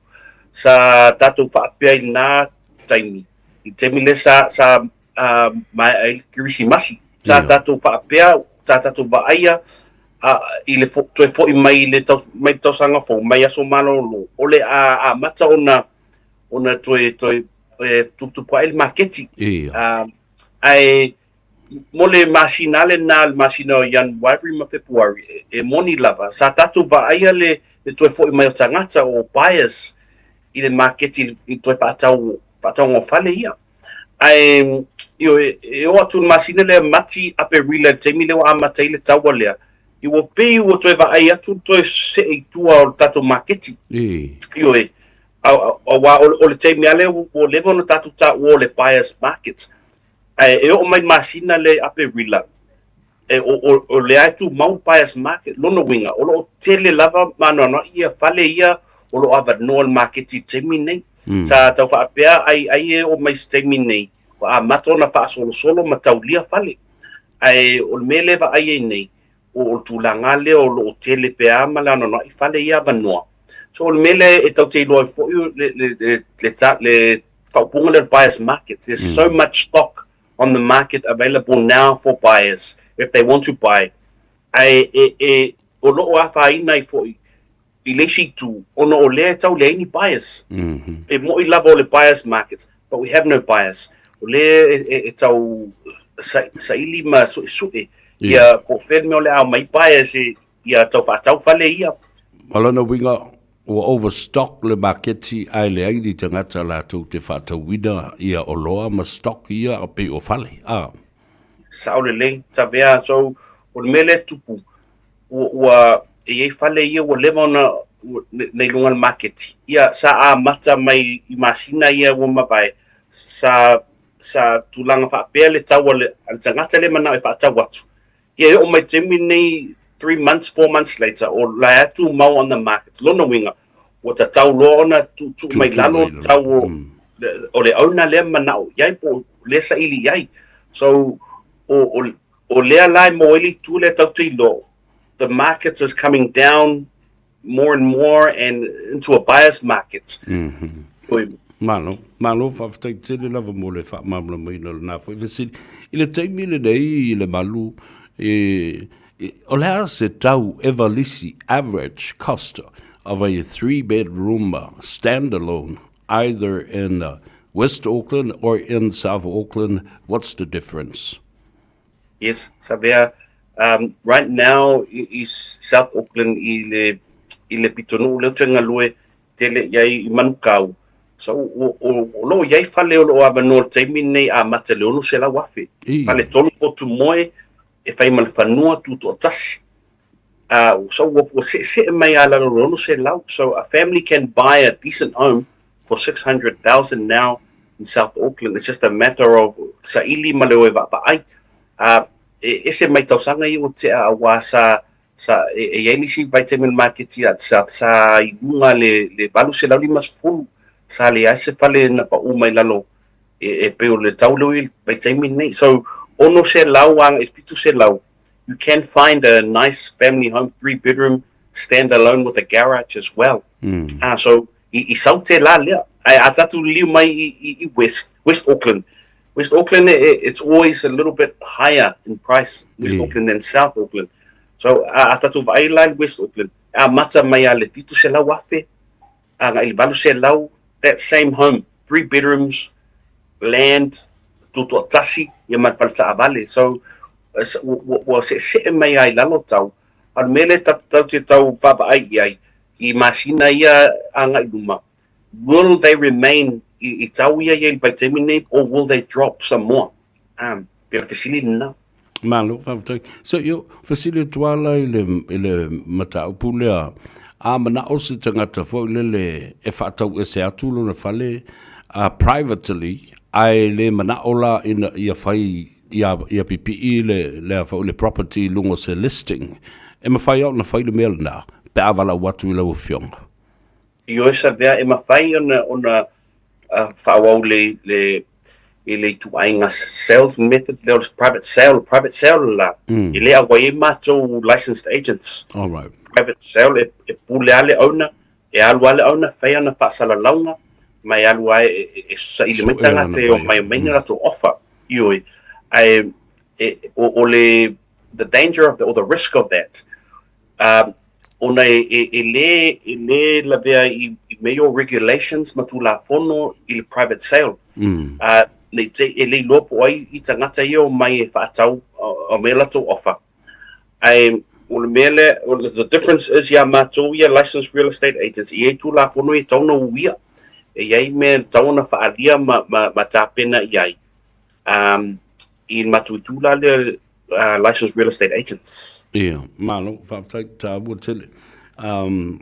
sa tatou faapea i lena taimi, i le taimi lea sa sa maea ai le Kerisimasi, sa tatou faapea, sa tatou vaaia A, i le fo, toe fo'i mai i le tau, mai le tausaga fou, mai aso malolo, o le a amata ona, ona toe, toe, e tuputupu ae le maketi. Ia. Uh, ae mo le masina lena, le masina o Ianuari ma Fepuari, e, e moni lava, sa tatou vaaia le, le toe fo'i mai o tagata o buyers i le maketi i toe faatau, faatauga o fale ia. Ae, ioe, e oo atu i le masina lea Mati, Aperila i le taimi lea ua amata ai le taua lea, i ua pei ua toe vaai atu le toe see i tua o le tatou maketi. Ioe, aua o le taimi lava lea ua leva ona tatou taua o le buyers market. Ae e oo mai i le masina lea i Aperila, e, o, o, o lea e tumau le buyers market, lona uiga, o lo o tele lava ma anoanoai ia fale ia o lo o avanoa le maketi i le taimi nei. Mm. Sa tau faapea ai, ai e oo mai se taimi nei, ua amata ona faasolosolo ma taulia fale. Ae o le mea lea e vaai ai nei, o, o le tulaga lea o lo o tele pea ma le anoanoai fale ia avanoa. So o le mea lea e tau te iloa ai foi le, le, le, le, le, le faaupuga lea o le buyers market. There's mm. so much stock on the market available now for buyers if they want to buy. Ae e, e, o lo o afaina ai foi i le isi itu, ona o lea e tau leai ni buyers. Mm -hmm. E mo'i lava o le buyers market, but we have no buyers. O lea e, e, e tau sa, saili ma su'esu'e ia po o fea le mea o le a omai buyers e, ia tau faatau fale ia. Ma lona uiga, ua overstock le maketi ae leai ni tagata latou te faatauina ia oloa ma stock ia pei o fale, a. Sao lelei, tavea, so o le mea lea e tupu, ua, ua e i ai fale ia ua leva ona nei luga o le maketi. Ia, sa amata mai i masina ia ua mavae, sa, sa tulaga faapea le tau a le, a le tagata lea e manao e faatau atu. Ia e oo mai taimi lenei, 3 months, 4 months later, o la e tumau on the market. Lona uiga, ua tatau loa ona tuutuu mai lalo le tau o, mm. o le owner lea manao i ai po o lea saili i ai. So, o, o, o lea la e maua ai le itu lea tatou te iloa, the market is coming down more and more and into a buyer's market. Mm -hmm. Malo, malo, faafetai tele lava mo le faamalamalamaina o lena foi fesili. I le taimi lenei i Lemalu, e, e, o le a se tau eva lisi average cost of a three-bedroom standalone either in West Auckland or in South Auckland? What's the difference? Yes, Savea. Um, right now i, i South Auckland i le i le pitonuu lea ou te galue tele i ai i Manukau. So o, o, o lo o i ai fale o lo o avanoa i le taimi lenei amata i le 600,000. Fale tolu potu moe e fai ma le fanua tutoatasi. Uh, so ua, ua seesee mai a lalo le 600. So a family can buy a decent home for 600,000 now in South Auckland. It's just a matter of saili ma le o e vaavaai. Uh, e ese mai tausaga ia ua tea auā sa, sa e, e i ai nisi vaitaimi o le maketi at South sa i luga le, le 850 sa leai se fale na paʻū mai lalo e, e pei o le tau lea ua i ai i le vaitaimi lenei. So, 600 agai i le 700 you can find a nice family home, three bedroom, stand alone with a garage as well. Mm. Ah, so i, i sau tēlā lea. Ai, a tatou liliu mai i, i, i West, West Auckland. West Auckland, it's always a little bit higher in price, West mm. Auckland than South Auckland. So, a, a tatou vaai la i West Auckland, amata mai a le 700,000, agai i le 800, that same home, three bedrooms, land, tutoatasi, ia ma le fale taavale. So, ua, ua seesee mai lava i lalo tau, a o le mea lea tatou te tau vaavaai i ai, i masina ia agai i luma, will they remain i, i tau ia i le vaitaimi nei, or will they drop some more? Um, pei o le fesili lena. Malo, faafetai. So, io, fesili atu ala i le, i le mataupu lea, a manao se tagata foi lele e faatau ese atu lona fale privately, ae le manao la ina ia fai ia, ia pipii le, lea foi le property i luga o se listing. E mafai lava ona fai le mea lena, pe a valaau atu i lau afioga. Ioe Savea, e mafai ona, ona faaauau le, le, i le ituaiga sales method lea o le private sale, private sale la, mm. e le auai ai matou licensed agents. All right. Private sale, e, e pule lava le owner, e alu lava le owner, fai ana faasalalauga, ma e alu lava e, e, e saili mai tagata e omai mai ni latou offer. Ioe, ae e, o, o le, the danger of the, or the risk of that, Ona e, e, e lē e lē lavea i, i mea ia o regulations ma tulafono i le private sale. Ne i te i e le iloa po o ai i tagata ia o mai e faatau aumai a latou offer. Ae o le mea lea, o le, the difference is iā matou ia licensed real estate agents, e i ai tulafono ia e tatau ona uia, e i ai mea e tatau ona faaalia ma, ma, ma tapena i ai. I le matou itu la lea licensed real estate agents. Ia, malo, faafetai, taua tele. Um,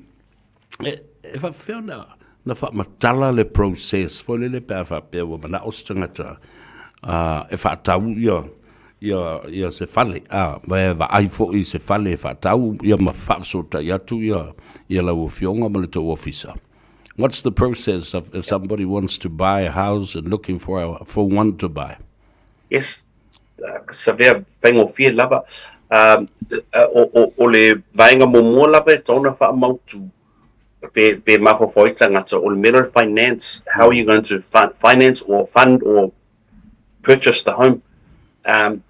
e, e faapefea na, na faamatala le process foi lele pe a faapea ua manao se tagata uh, e faatau ia ia ia se fale a ma e vaai foi i se fale e faatau ia ma faafesootai atu ia ia lau afioga ma le tou ofisa. What's the process of if somebody wants to buy a house and looking for a, for one to buy? Yes, Savea faigofie lava. O le vaega muamua lava e tatau ona faamautu pe, pe mafaufau ai tagata, o le mea lea o le finance, how are you going to finance or fund or purchase the home.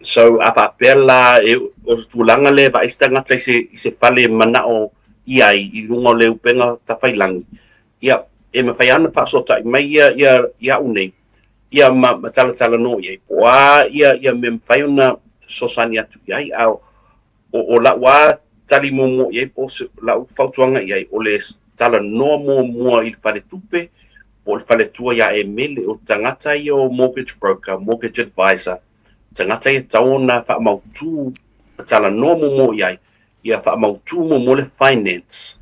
So a faapea la, e, o se tulaga lea e vaai se tagata i se, i se fale e manao i ai i luga o le upega tafailangi, ia, e mafai lava ona faasootai mai ia, ia, iaʻu nei, ia ma, ma talatalanoa i ai, po o a ia, ia mea mafai ona fesoasoani atu i ai, a o, o la'u lava tali muamua i ai po o se, la'u fautuaga i ai, o le talanoa muamua i le faletupe po o le faletua iā e mele, o tagata ia o mortgage broker, mortgage advisor, tagata ia e tatau ona faamautū ma talanoa muamua i ai, ia faamautū muamua le finance,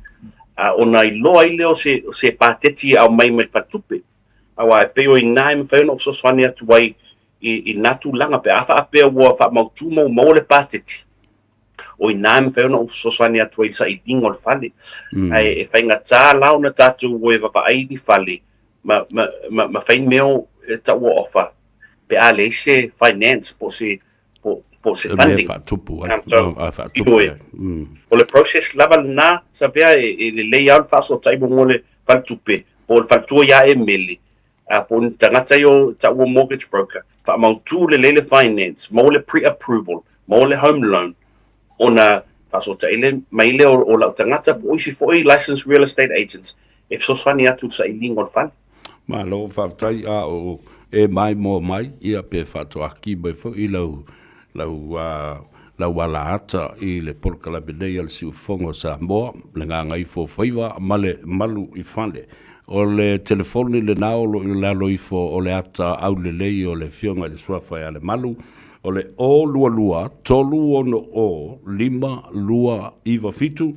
a ona iloa ai lea o se, o se pateti e aumai mai le faletupe. Aua e pei o i ina e mafai ona ou fesoasoani atu ai i, i lena tulaga pe a faapea ua faamautu ma ua maua le pateti, o i ina e mafai ona ou fesoasoani atu ai i le sailiga o le fale. Ae e faigata la ona tatou o e vaavaai ni fale ma, ma, ma, ma fai mea e taua offer pe a leai se finance po o se, po, po o se funding. E faatupu ai. So, a faatupu ai. O le process lava lena, Savea, e, e lelei lava le faasoatai mo le faletupe, po o le faletua ia e mele, a po o ni tagata ia o taua mortgage broker, faamautu lelei le finance, maua le pre-approval, maua le home loan, ona faasoatai le mai lea o, o lau tagata po o isi foi licensed real estate agents e fesoasoani atu i le sailiga o le fale. Malo faafetai, a o e maimoa mai ia pe faatoaki mai foi lau lau lau alaata i le polokalame nei a le Siufofoga o Samoa, le Gagaifo Faiva ma le Malu i Fale. O le telefoni lena o lo o i lalo ifo o le ata aulelei o le Afioga i le Suafa ia Lemalu, o le 022 360 5297,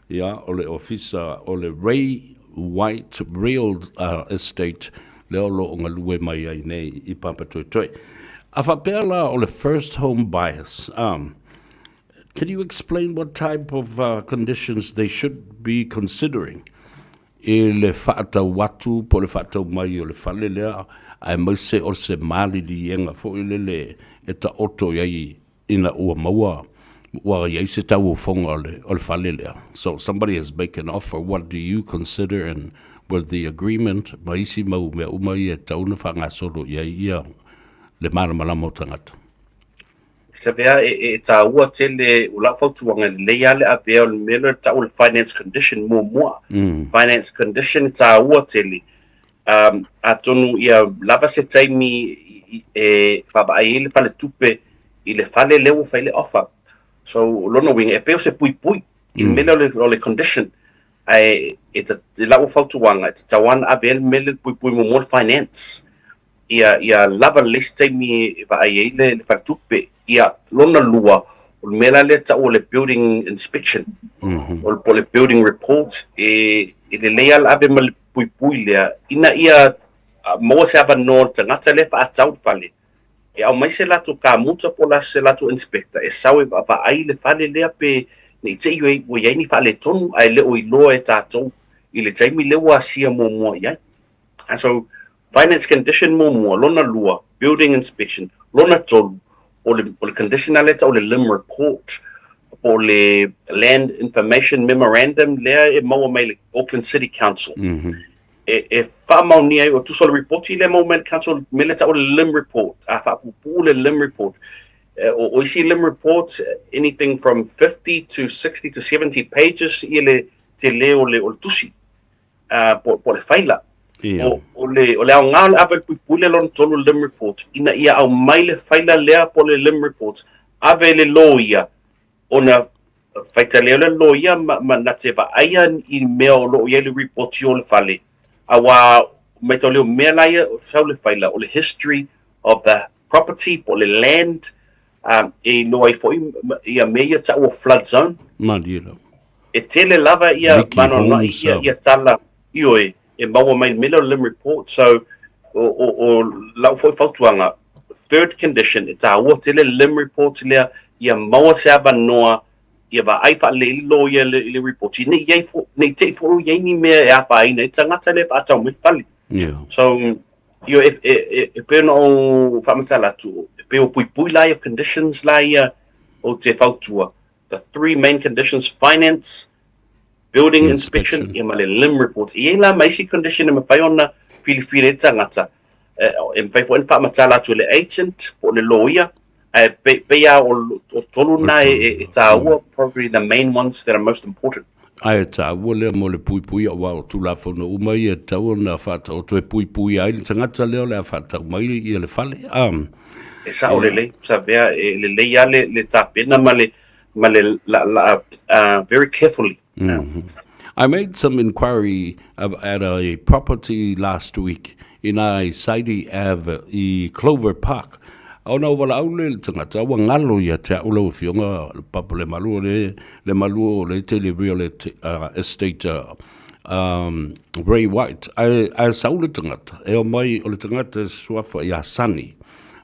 ia, o le ofisa o le Ray White Real Estate lea o lo o galue mai ai nei i Papatoetoe. A faapea la o le first home buyers, can you explain what type of conditions they should be considering i le faatau atu po o le faatau mai o le fale lea, aemaise o se maliliega foi lele e taoto i ai ina ua maua ua i ai se tauofoga o le, o le fale lea. So somebody has make an offer, what do you consider and with the agreement ma isi mau mea uma ia e tatau ona faagasolo i ai ia le malamalama o tagata. Tavea e, e tāua tele o lau fautuaga e lelei lava le avea o le mea lea e tau o le finance condition muamua. Finance condition e tāua tele. Um, atonu ia lava se taimi e vaavaai ai le faletupe i le fale lea ua fai le offer. So, o lona uiga, e pei o se puipui i le mea lea o le, o le condition. Ae e, ta, i lau fautuaga, e tatau lava ona ave ai le mea lea le puipui muamua le finance. Ia, ia lava lelei se taimi e vaai ai le, le faletupe. Ia, lona lua, o le mea la lea e tau o le building inspection, o le, po o le building report, e, e lelei lava le ave ma le puipui lea, ina ia maua se avanoa o le tagata lea e faatau le fale, e aumai se latou kamuta po o se latou inspector e sau e vaavaai le fale lea pe ne i te i ua i ai ni faaletonu ae le o iloa e tatou i le taimi lea ua asia muamua i ai. And so, finance condition muamua, lona lua, building inspection, lona tolu, o le, o le condition lea e tau o le LIM report, po o le Land Information Memorandum lea e maua mai le Auckland City Council. E, e faamaonia ai, o tusa o le ripoti lea e maua mai le council, mea lea e tau o le LIM report, a faapuupuu le LIM report, O isi LIM reports, anything from 50 to 60 to 70 pages ia le tele o le, o le tusi, po, po o le faila. Ia. O, o, le, o le aoga o le ave i le puipui lea lona tolu LIM report, ina ia aumai le faila lea po o le LIM report, ave i le loia, ona faitalia lea o le loia ma, ma na te vaaia i mea o lo o i ai le ripoti o le fale, auā matau lea o mea la ia sau le faila, o le history of the property po o le land, e iloa ai foi ia mea ia tau o flood zone. Malie lava. E tele lava ia Leaky manoanoai homes, ia, ia tala, ioe, e maua mai i le mea lea o le LIM report. So, o, o, o lau foi fautuaga, third condition, e tāua tele le LIM report lea, ia maua se avanoa, ia vaai faalelei ai le loia i le, i le report, nei i ai fo, nei te i foi i ai ni mea e afaina ai tagata lea e faatau mai le fale. Yeah. So, ioe, e, e, e, e pei ona ou faamatala atu, e pei o puipui la ia conditions la ia o te fautua, the three main conditions, finance, building inspection, Inspection. ia ma le LIM report. E i ai la ma isi condition e mafai ona filifili ai le tagata, e mafai foi ona faamatala atu e le agent po o le lawyer, ae pei lava o tolu na e taua, probably the main ones that are most important. Ae taua lea mo le puipuia aua o Tulafono uma ia e tatau ona faataoto e puipuia ai le tagata lea o le a faatau mai ia le fale. A. E sao lelei, Savea, e lelei lava le tapena ma le ma le laalaa very carefully. I made some inquiry at a property last week ina i Sidey Ave i Clover Park. Ona o valaau lea i le tagata, ua galo ia te au lau Afioga Papa Lemalu o le Lemalu o le tele real estate Ray White. Ae, ae sau le tagata, e omai o le tagata e suafa ia Sunny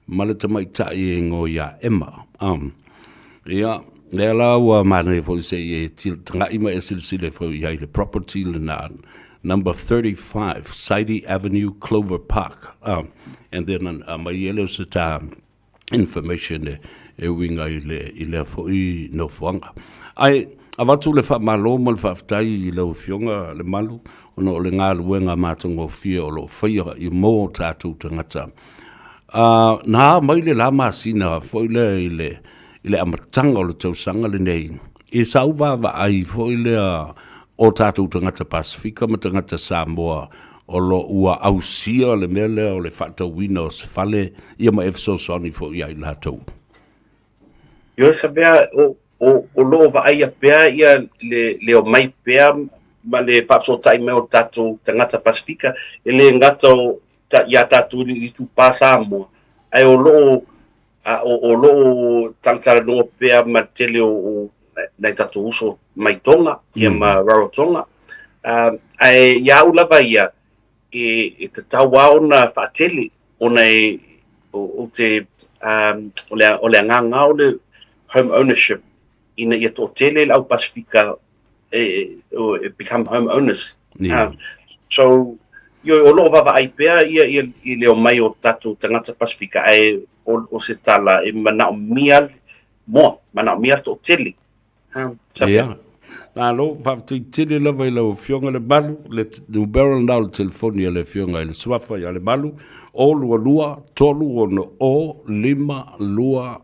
ma le tamaitai e ingoa ia Emma. Ia, lea la ua manaia foi se i e taga'i ma e silasila foi i ai le property lena, number 35 Sidey Avenue, Clover Park. And then aumai ai lea o se ta information e, e uiga i, le, i lea foi nofoaga. Ae avatu le faamalo ma le faafetai i lau Afioga Lemalu ona o le galuega matagofie o lo o faia i mō tatou tagata. Na ao mai le la masina foi lea i le, i le amataga o le tausaga lenei, i sau vaavaai foi lea o tatou tagata Pasefika ma tagata Samoa o lo ua ausia le mea lea o le faatauina o se fale ia ma e fesoasoani foi ia i latou. Ioe Savea, o, o, o lo o vaaia pea ia le, le omai pea ma le faafesootai mai o tatou tagata Pasefika, e le gata o, ta, iā tatou i le itupa Samoa, ae o lo o, a, o, o lo o talatalanoa pea ma le tele o, o nai tatou uso mai Tonga, ia ma Rarotonga. Ae ia au lava ia, e, e tatau lava ona faatele, ona e, o, o te, um, o le, o le agaga o le home ownership, ina ia toatele le au Pasifika e, e become home owners. Yeah. So, ioe, o lo o vaavaai pea ia, ia, i le omai o tatou tagata Pasifika, ae o, o se tala e manaomia moa, manaomia le toatele. Ia. Malo, faafetai tele lava i lau Afioga Lemalu, le numera lena o le telefoni a le Afioga i le Suafa ia Lemalu, 0 2 2 3 6 0 5 2 9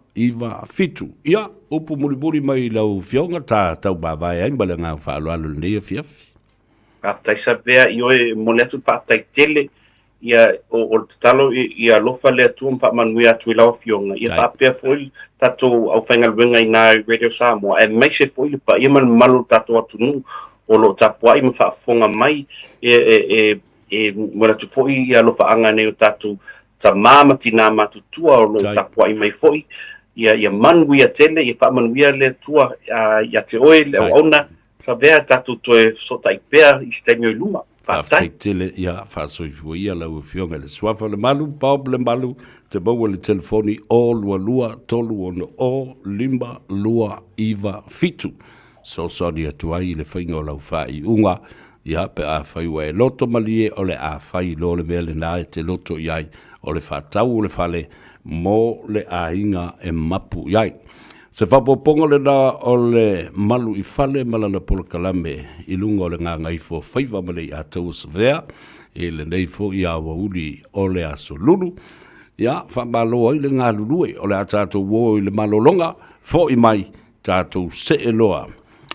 7. Ia, upu mulimuli mai i lau Afioga, ta tau mavae ai ma le agaga faaaloalo i lenei afiafi. Faafetai Savea, ioe, e momoli atu le faafetai tele ia o, o le tatalo ia alofa le Atua ma faamanuia atu i lau Afioga, ia faapea foi le tatou aufaigaluega i ina i Radio Samoa, aemaise foi le paia ma le mamalu o le tatou atunuu o lo o tapuai ma faafofoga mai, e, e, e, e momoli atu foi ia alofaaga nei o tatou tamā ma tinā matutua o lo o tapuai mai foi, ia, ia manuia tele, ia faamanuia le Atua ia te oe le auauna, Savea, tatou toe fesootai pea i se taimi o i luma. Faafetai. Faafetai tele, ia faasoifua ia lau Afioga i le Suafa o le Malu, Bob Lemalu, te maua i le telefoni 022 360 5297. Fesoasoani atu ai i le faiga o lau faaiuga, ia pe afai ua e loto malie o le a fai loa le mea lena e te loto i ai, o le faatau o le fale mo le aiga e mapu i ai. Se faaopoopoga lena o le malu i fale ma lana polokalame i luga o le gagaifo faiva ma le iataua Savea i lenei foi aoauli o le Aso Lulu. Ia, faamalo ai le galulue, o le a tatou o i le malologa, fo'i mai, tatou see loa,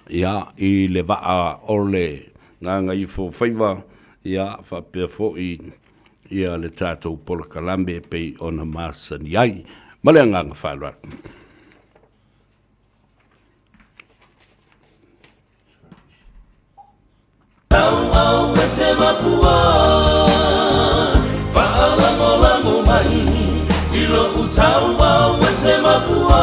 ia, i le vaa o le Gagaifofaiva, ia, faapea foi, ia, le tatou polokalame e pei ona masani ai. Ma le agaga faaaloalo. Tauau e te mapua Faalagolago mai I lou tauau e te mapua.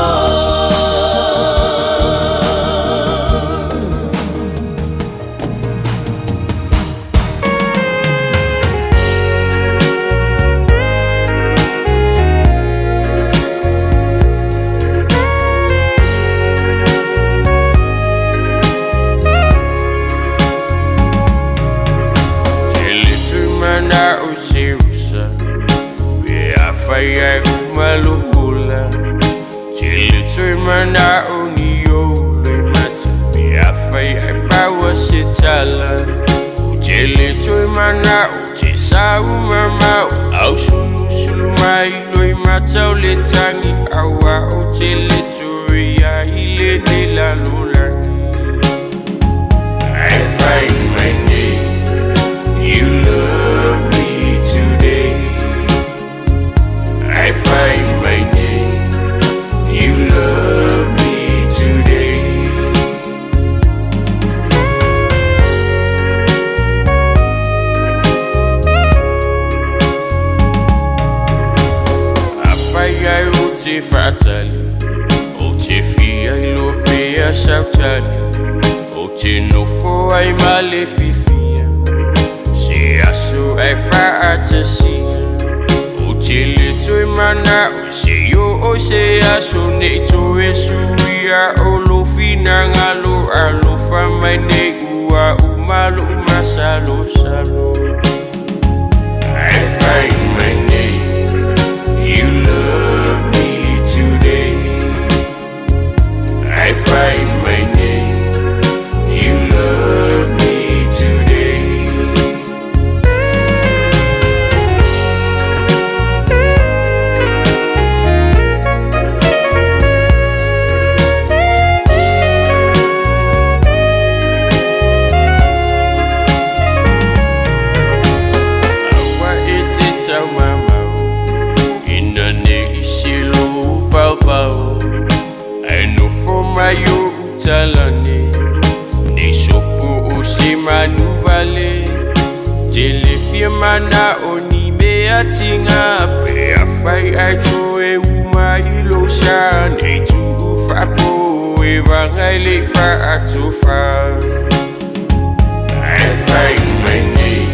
I find my name. You love me today. I find my name. You love me today. Afai ai ou te faatali, ou te fia iloa pea sau tali, ou te nofo ai ma le fiafia, se aso ai faatasia. Ou te le toe manao se i oo se aso nei toe suia o lou finagalo alofa mai nei ua uma lou masalosalo. I find my name. You love me today. I find my name. You love me today. Aua e te taumamao ina ne i selu paopao Ae nofo mai ou utalane Nei sopo o se manu vale Tele fia manao ni mea tiga Pe afai ae toe uma i lou sa Nei tuu faapopoevaga i le faatofa. I find my name.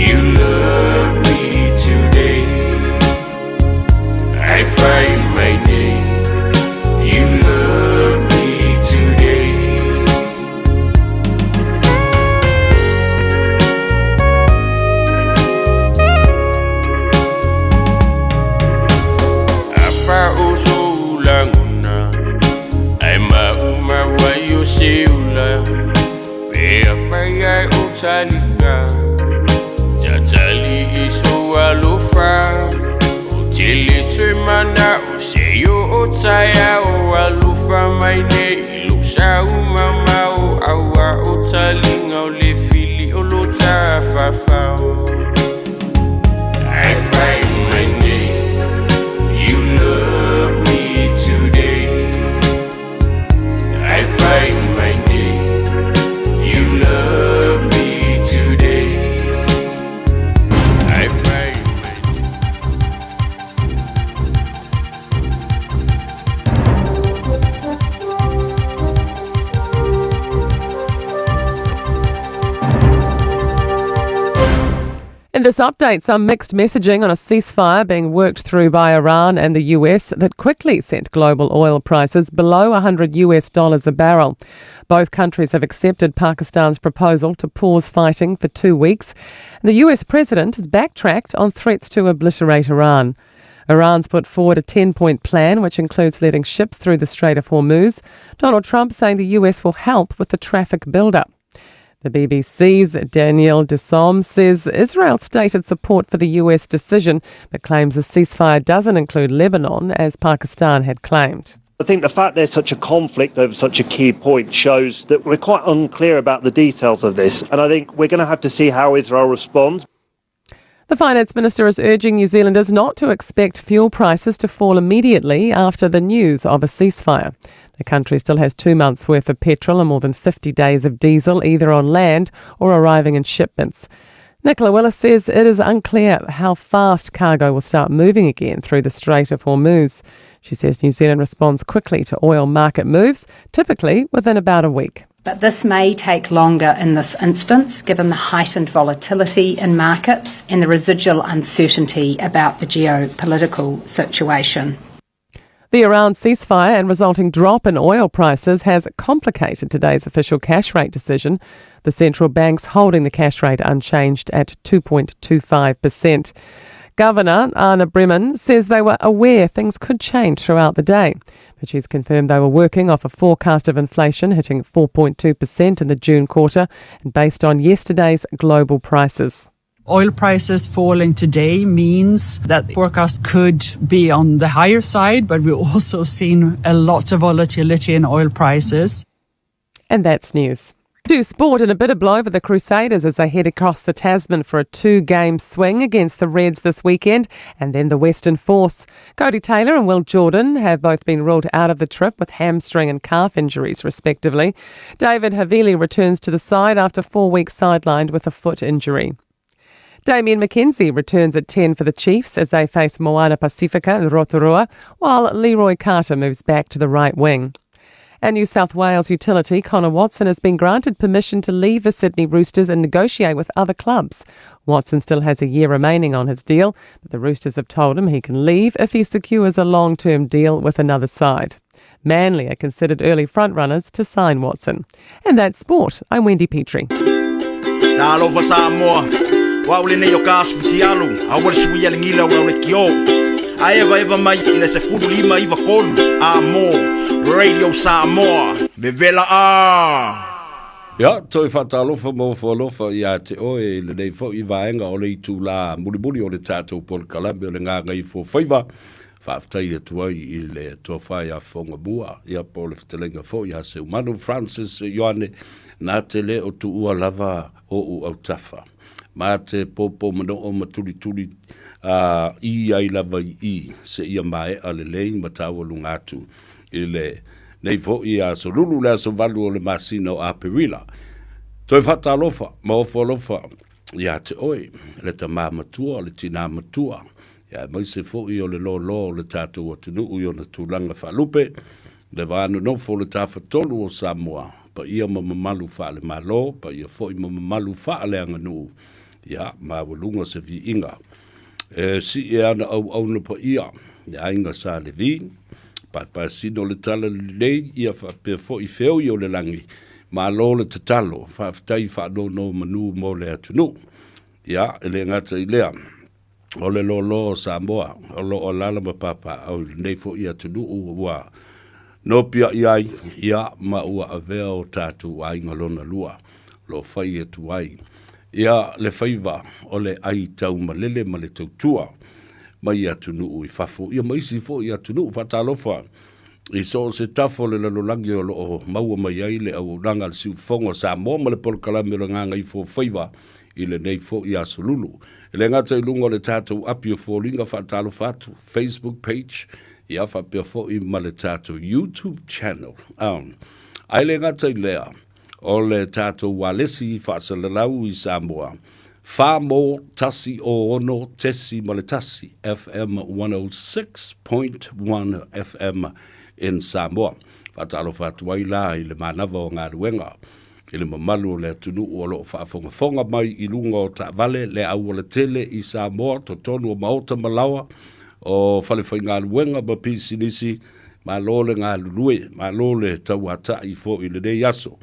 You love me today. I find my name. You love me today. Afa o sou lagona Ae maumau ai o se ula Pe afai ae o taliga Tatali i sou alofa Ou te le toe manao se i oo taeao Alofa mai nei i lou sa maumau Aua o taliga o le fili o lo tafafao. I find my name. You love me today. I find my name. You love me today. I find my In this update, some mixed messaging on a ceasefire being worked through by Iran and the US that quickly sent global oil prices below 100 US dollars a barrel. Both countries have accepted Pakistan's proposal to pause fighting for 2 weeks. The US president has backtracked on threats to obliterate Iran. Iran's put forward a 10-point plan, which includes letting ships through the Strait of Hormuz. Donald Trump saying the US will help with the traffic build-up. The BBC's Danielle Desomme says Israel stated support for the US decision, but claims the ceasefire doesn't include Lebanon, as Pakistan had claimed. I think the fact there's such a conflict over such a key point shows that we're quite unclear about the details of this. And I think we're going to have to see how Israel responds. The Finance Minister is urging New Zealanders not to expect fuel prices to fall immediately after the news of a ceasefire. The country still has two months' worth of petrol and more than 50 days of diesel, either on land or arriving in shipments. Nicola Willis says it is unclear how fast cargo will start moving again through the Strait of Hormuz. She says New Zealand responds quickly to oil market moves, typically within about a week. But this may take longer in this instance, given the heightened volatility in markets and the residual uncertainty about the geopolitical situation. The Iran ceasefire and resulting drop in oil prices has complicated today's official cash rate decision. The central bank's holding the cash rate unchanged at 2.25%. Governor Anna Breman says they were aware things could change throughout the day, but she's confirmed they were working off a forecast of inflation hitting 4.2% in the June quarter and based on yesterday's global prices. Oil prices falling today means that the forecast could be on the higher side, but we've also seen a lot of volatility in oil prices. And that's news. To sport and a bitter blow for the Crusaders as they head across the Tasman for a two-game swing against the Reds this weekend and then the Western Force. Codie Taylor and Will Jordan have both been ruled out of the trip with hamstring and calf injuries respectively. David Havili returns to the side after four weeks sidelined with a foot injury. Damian McKenzie returns at 10 for the Chiefs as they face Moana Pasifika and Rotorua, while Leroy Carter moves back to the right wing. And New South Wales utility Connor Watson has been granted permission to leave the Sydney Roosters and negotiate with other clubs. Watson still has a year remaining on his deal, but the Roosters have told him he can leave if he secures a long term deal with another side. Manly are considered early frontrunners to sign Watson. And that's sport. I'm Wendy Petrie. Radio Samoa, vevela a! Ia, toe faatalofa ma ofo alofa ia te oe i lenei foi vaega o le itulā mulimuli o le tatou polokalame o le Gagaifofaiva. Faafetai atu ai i le Tofa ia Fogamua, ia po o le fetalaiga foi ia Seumanu Francis Ioane, na te le o tuua lava oʻu autafa. Ma te pōpō manoo ma tulituli a i ai lava i i, seia maea lelei ma taualuga atu i le nei foi aso lulu le aso valu o le masina o Aperila. Toe faatalofa ma ofo alofa ia te oe, le tamā matua, le tinā matua, ia aemaise foi o le lōlō o le tatou atunuu i ona tulaga faalupe, le va nonofo o le Tafatolu o Samoa, paia ma mamalu faale-Malo, paia foi ma mamalu faaleaganuu, ia maualuga se viiga e sii e ana auauna paia, le aiga Sa Levi, paepaesina o le Talalelei, ia faapea foi feoi o le lagi, malo le tatalo, faafetai faanonomanu mo le atunuu. Ia, e le gata i lea, o le lōlō o Samoa o lo o alaala ma papaaao i lenei foi atunuu ua nopiai ai, ia, ma ua avea o tatou aiga lona lua, o lo o fai atu ai, ia, le faiva o le ai taumalele ma le tautua mai atunuu i fafo, ia ma isi foi atunuu. Faatalofa i so o se tafa o le lalolagi o lo o maua mai ai le auaunaga a le Siufofoga o Samoa ma le polokalame o le Gagaifofaiva i lenei foi aso lulu. E le gata i luga o le tatou api o foliga faatalofa atu, Facebook page, ia faapea foi ma le tatou YouTube channel. Um, ae le gata i lea, o le tatou ualesi faasalalau i Samoa, 4 mo 106.1 FM 106.1 FM in Samoa. Faatalofa atu ai la i le manava o galuega i le mamalu o le atunuu o lo o faafogafoga mai i luga o taavale le aualatele i Samoa, totonu o maota ma laoa o falefaigaluega ma pisinisi. Malo le galulue, malo le tauata'i foi i lenei aso.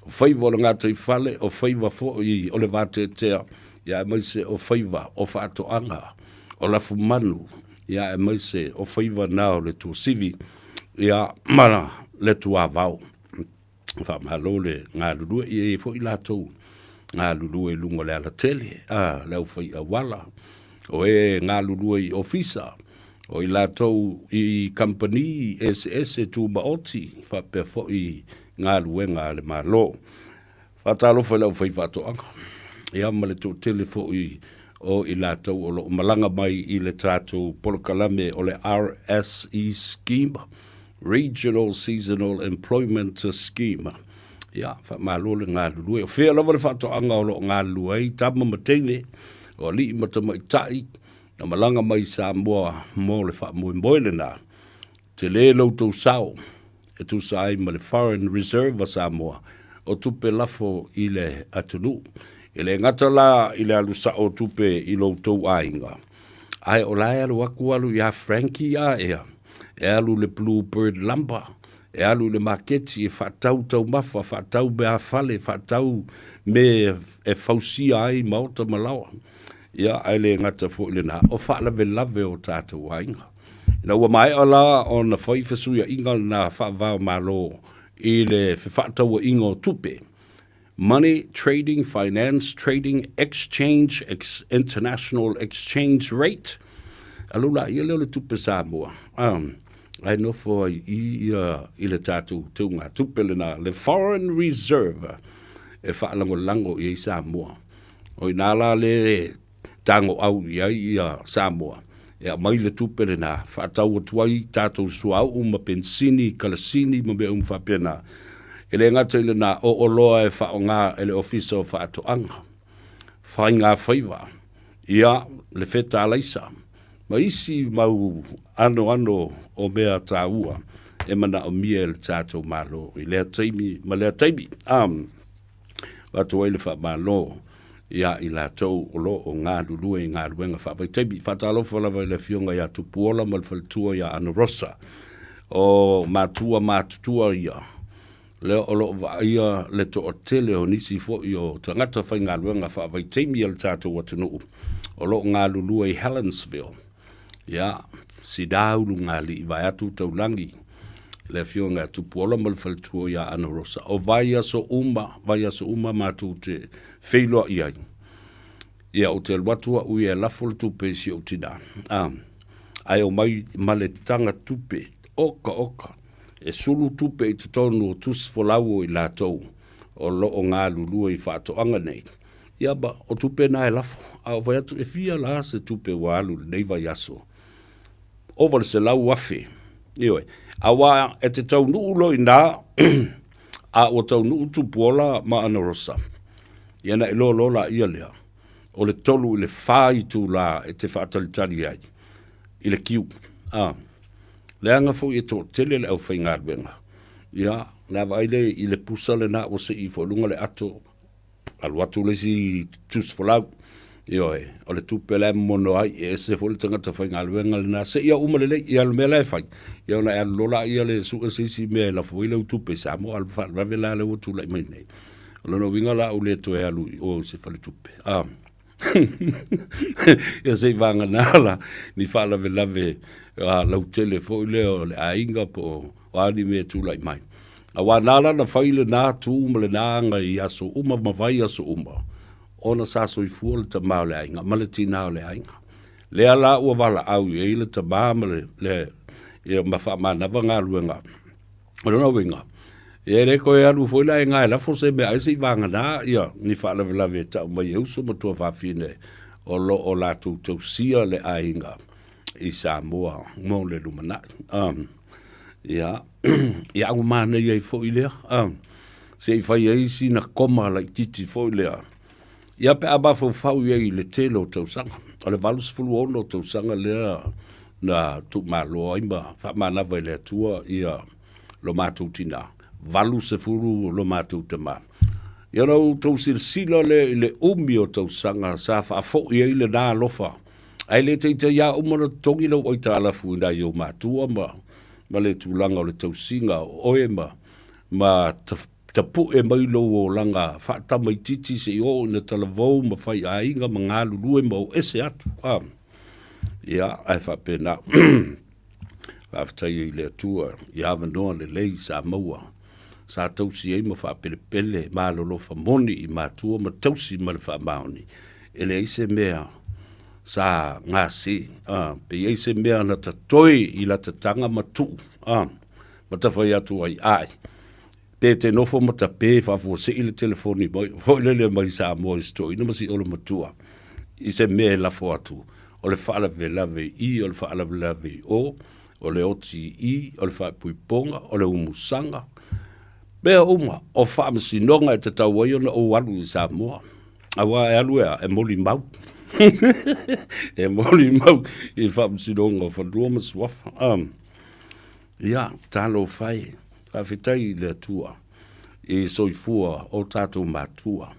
O faiva o le gataifale, o faiva foi o le vateatea, ia aemaise o faiva o faatoaga, o lafumanu, ia aemaise o faiva na o le tuasivi, ia ma le tuavao. Faamalo le galulue, ia e i ai foi latou galulue i luga o le alatele, a, le aufai auala, o e galulue i ofisa, o i latou i kamupani eseese tumaoti faapea foi galuega a le Malo. Faatalofa i le aufaifaatoaga, ia ma le toatele foi o i latou o lo o malaga mai i le tatou polokalame o le RSE Scheme, Regional Seasonal Employment Scheme. Ia, faamalo le galulue. O fea lava le faatoaga o lo o galulue ai tama ma teine, o alii ma tamaitai, na malaga mai i Samoa mo le faamoemoe lena. Tele lo outou sao e tusa ai ma le Foreign Reserve a Samoa o tupe lafo i le atunuu. E le gata la i le alu sao o tupe i lo outou aiga, ae o la e alu atu alu ia Frankie aea, e alu i le Blue Bird Lumber, e alu i le maketi e faatau taumafa, faatau meafale, faatau me e fausia ai maota ma laoa. Ia, ae le gata foi i lena, o faalavelave o tatou aiga. Ina ua maea la ona fai fesuiaiga lena faava-o-Malo i le fefaatauaiga o tupe, Money Trading Finance Trading Exchange ex, International Exchange Rate, alu laia lea o le tupe Samoa, ae nofo ai i ia i le tatou teugatupe lena, le Foreign Reserve, e faalagolago i ai Samoa. O i ina la le tagoau i ai ia Samoa, e aumai le tupe lena, faatau atu ai tatou suauu ma penisini, kalasini ma mea uma faapena. E le gata i lena, o oloa e faaaoga e le Ofisa o Faatoaga, Faigafaiva, ia, le fetalaisa, ma isi mau anoano o mea taua e manaomia e le tatou Malo i lea taimi ma lea taimi. Avatu ai le faamalo ia i latou o lo o galulue i galuega faavaitaimi. Faatalofa lava i le Afioga ia Tupuola ma le faletua ia Ana Rosa. O matua matutua ia, lea o lo o vaaia le toatele o nisi foi o tagata faigaluega faavaitaimi a le tatou atunuu o lo o galulue i Helensville. Ia, sida ulugalii vaeatu taulagi le afioga ia Tupuola ma le faletua ia Ana Rosa. O vaiaso uma, vaiaso uma matou te feiloai ai. Ia, ou te alu atu au ia e lafo le tupe i si ou tinā. Ah, ae omai ma le taga tupe, oka oka, e sulu tupe i totonu o tusi folau o i latou o lo o galulue i faatoaga nei. Ia ma o tupe na e lafo, a ou fai atu e fia la se tupe ua alu i lenei vaiaso? Ova i le 100,000. Ioe. Aua e te taunuu loa i ina, a ua taunuu Tupuola ma Anarosa, ia ona e iloa loa laia lea, o le 3 i le 4 itula e te faatalitali ai i le kiu. A, leaga foi e toatele le aufaigaluega. Ia, ona vaai lea i le pusa lena ua sii ifo i luga le ato, Alu atu le isi tusi folau, ioe, o le tupe la e momono ai, e ese foi le tagata faigaluega lena, seia uma lelei, ia o le mea la e fai, ia ona e alu loa lea le sue se isi mea e lafo ai lau tupe i Samoa, a o le faalavelave la lea ua tulai mai nei. O lona uiga la ua le toe alu i o i se faletupe. Ah. Ia se i vagana la ni faalavelave lautele foi lea o le aiga po o a ni mea e tulai mai. Aua na ala ona fai lena tu ma lena aga i aso uma ma vaiaso uma, ona sa soifua le tama o le aiga ma le tina o le aiga. Lea la ua valaau i ai le tama ma le, le ia, ma faamanava galuega. O lona uiga, ia e le toe alu foi la e ga e lafo se mea ai se i vagana ia ni faalavelave e tau mai e uso ma tuafafine o lo o latou tausia le aiga i Samoa mo le lumanai. Ia, ia ua manaia ai foi lea, se i fai ai sina koma laitiiti foi lea, ia pe a mafaufau i ai i le tele o tausaga. O le 86 tausaga lea na tuumalo ai ma faamanava i le Atua ia lo matou tinā, 80 lo matou tamā. Ia ona outou silasila lea i le umi o tausaga sa faafoi ai lena alofa, ae le teiteiā uma ona totogi lau aitalafu i nai ou matua ma, ma le tulaga o le tausiga o oe ma, ma tapue mai lou olaga faatamaitiiti seia oo ina talavou ma faiaiga ma galulue ma o ese atu. A, ia, ae faapena. Faafetai ai i le Atua i avanoa lelei sa maua. Sa tausi ai ma faapelepele ma alolofa moni i matua ma tausi ma le faamaoni. E leai se mea sa gase, a, pe i ai se mea na tatoe i lata taga ma tuu, a, ma tafai atu ai, Ae, pe te nofo ma tape faafuasei le telefoni mai, foi lele mai Samoa i si toeaina ma si olomatua i se mea e lafo atu, o le faalavelave i i, o le faalavelave i o, o le oti i i, o le faaipoipoga, o le umusaga, mea uma o faamasinoga e tatau ai ona ou alu i Samoa. Aua e alu e a, e molimau. E molimau i faamasinoga o Fanua ma Suafa. Um, ia, talofa e, faafetai i le Atua i soifua o tatou matua.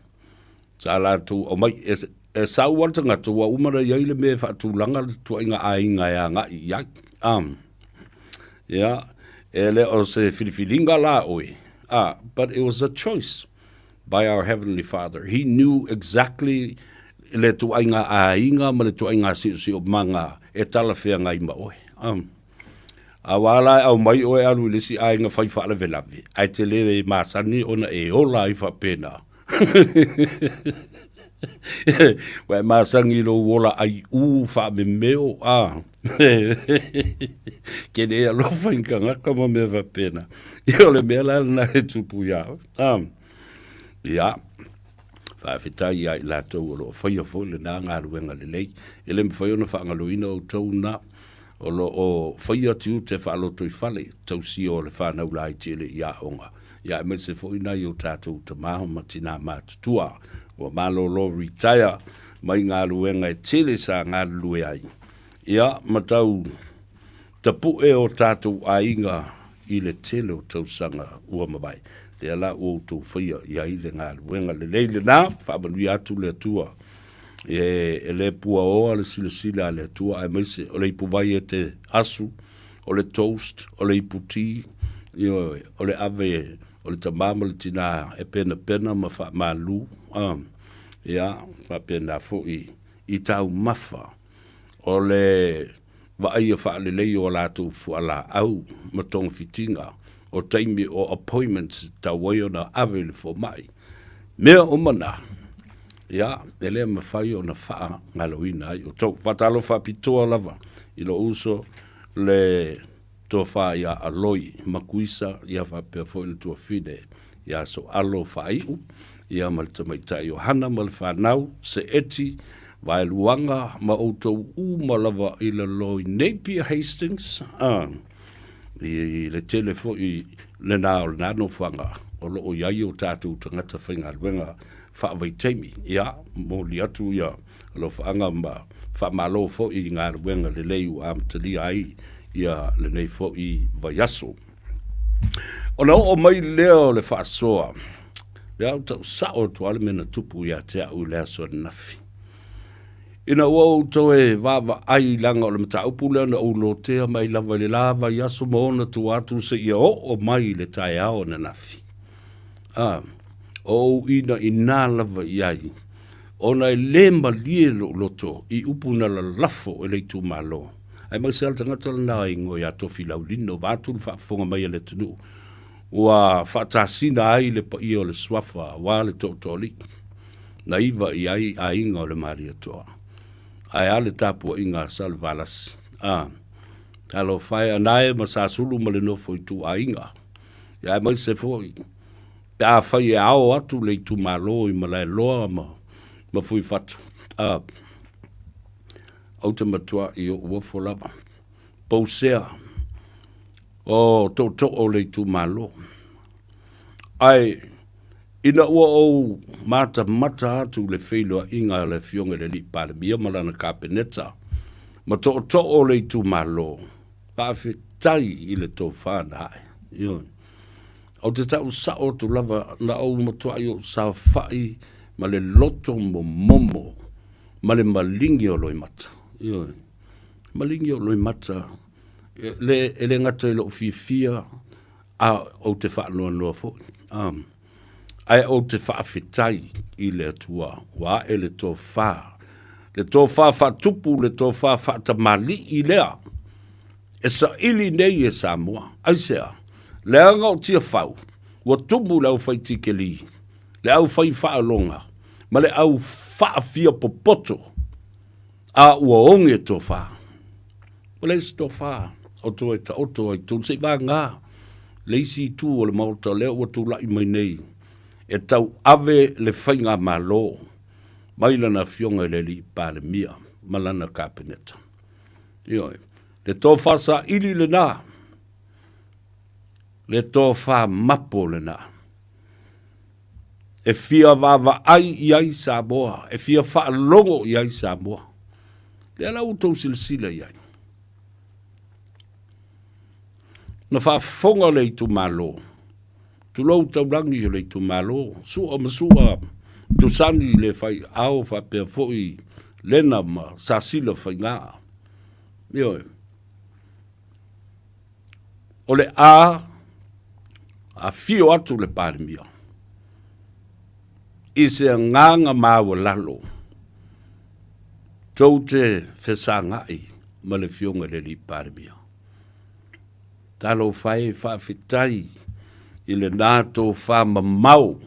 Sa latou aumai, e, e sau lava le tagata ua uma ona i ai le mea e faatulaga le tuaiga aiga e agai i ai. Um, ia, e le o se filifiliga la oe, ah, but it was a choice by our Heavenly Father. He knew exactly le tuaiga aiga ma le tuaiga siosiomaga e talafeagai ma oe. Um, Aua la e aumai oe alu i le isi aiga fai faalavelave, ae te le masani ona e ola ai faapena. Ua e masani i lou ola aiʻū faamemeo, a. Ke le alofa i tagata ma mea faapena. Ia o le mea la lena e tupu iā oe. A. Ia, faafetai ia i latou o lo o faia foi lena galuega lelei. E le mafai ona faagaloina outou na o lo o faia tiute faalotoifale, tausia o le fanau laiti e le i aoga, ia aemaise foi nai o tatou tama ma tina matutua ua malolo retire mai galuega e tele sa galulue ai, ia ma tau tapue o tatou aiga i le tele o tausaga ua mavae. Lea la ua outou faia i ai le galuega lelei lena, faamanuia atu le Atua. E, e le puaoa le silasila a le Atua, aemaise o le ipuvai e te asu, o le toast, o le ipu ti, ioe, o le ave o le tamā ma le tinā e penapena ma faamalu, a, ia, faapena foi i taumafa o le vaaia faalelei o a latou fualaau ma togafitiga, o taimi o appointments e tatau ai ona ave i le fomai. Mea uma na, ia, e le mafai ona faagaloina ai outou. Faatalofa faapitoa lava i lou uso le Tofa ia Aloi Makuisa, ia faapea foi le tuafine ia Soalo Faaiu, ia ma le tamaitai o Hana ma le fanau, Seeti, Vaeluaga ma outou uma lava i lalo i Napier Hastings, a, i le tele foi lena o lena nofoaga o lo o i ai o tatou tagata faigaluega faavaitaimi. Ia, momoli atu ia alofaaga ma faamalo foi i galuega lelei ua amatalia ai ia lenei foi vaiaso. Ona oo mai lea o le faasoa, lea ou tau sao atu lava le mea na tupu ia te au i le aso ananafi. Ina ua ou toe vaavaai leaga o le mataupu lea na ou lotea mai lava i le la vaiaso ma ona tua atu seia oo mai i le taeao ananafi. A, o ou inaina lava i ai, ona e le malie lou loto i upu na lalafo e le itumalo. Aemaise lava le tagata lena e igoa ia Tofilau Lino, vaeatu le faafofoga mai a le atunuu, ua faatasina ai le paia o le suafa aua le tootooalii na iva i ai aiga o le Malietoa. Ae a le tapuaiga a Salevalasi? A, talofa e, a nae ma Sasulu ma le nofo ituaiga, ia aemaise foi pe afai e ao atu le itumalo i Malaeloa ma, ma Fuifatu, a, ou te matuai ou ofo lava. Pousea, o tootoo o le itumalo. Ae, ina ua ou matamata atu i le feiloaiga a le Afioga i le Alii Palemia ma lana Kapeneta ma tootoo o le itumalo, faafetai i le tofa na ae. Ioe. Ou te tau sao atu lava na ou matuai ou saofai ma le loto momomo ma le maligi o loimata. Ioe. Maligi o loimata le, e le gata i lou fiafia a ou te faanoanoa foi. Um, ae ou te faafetai i le Atua ua ae le tofa, le tofa faatupu, le tofa faatamalii lea e saili nei e Samoa. Aisea? Leaga o Tiafau, Ua tumu le aufaitikeli, le aufaifaaloga, ma le au faafiapopoto, a ua oge tofa. Ua leai se tofa o toe taoto ai totonu seivaga le isi itu o le Maota lea ua tulai mai nei e tauave le faigamalo mai lana Afioga i le Alii Palemia ma lana Kapeneta. Ioe, le tofa saili lena, le tofa mapo lena e fia vaavaai i ai Samoa, e fia faalogo i ai Samoa. Lea la ua outou silasila i ai. Na faafofoga le itumalo, tulou taulagi o le itumalo, sua ma sua, tusani le fai ao faapea foi Lena ma Sasila Faiga. Ioe. O le a afio atu le Palemia i se agaga maualalo tou te fesagai ma le Afioga i le Alii Palemia. Talofa e, faafetai i lena tofa mamao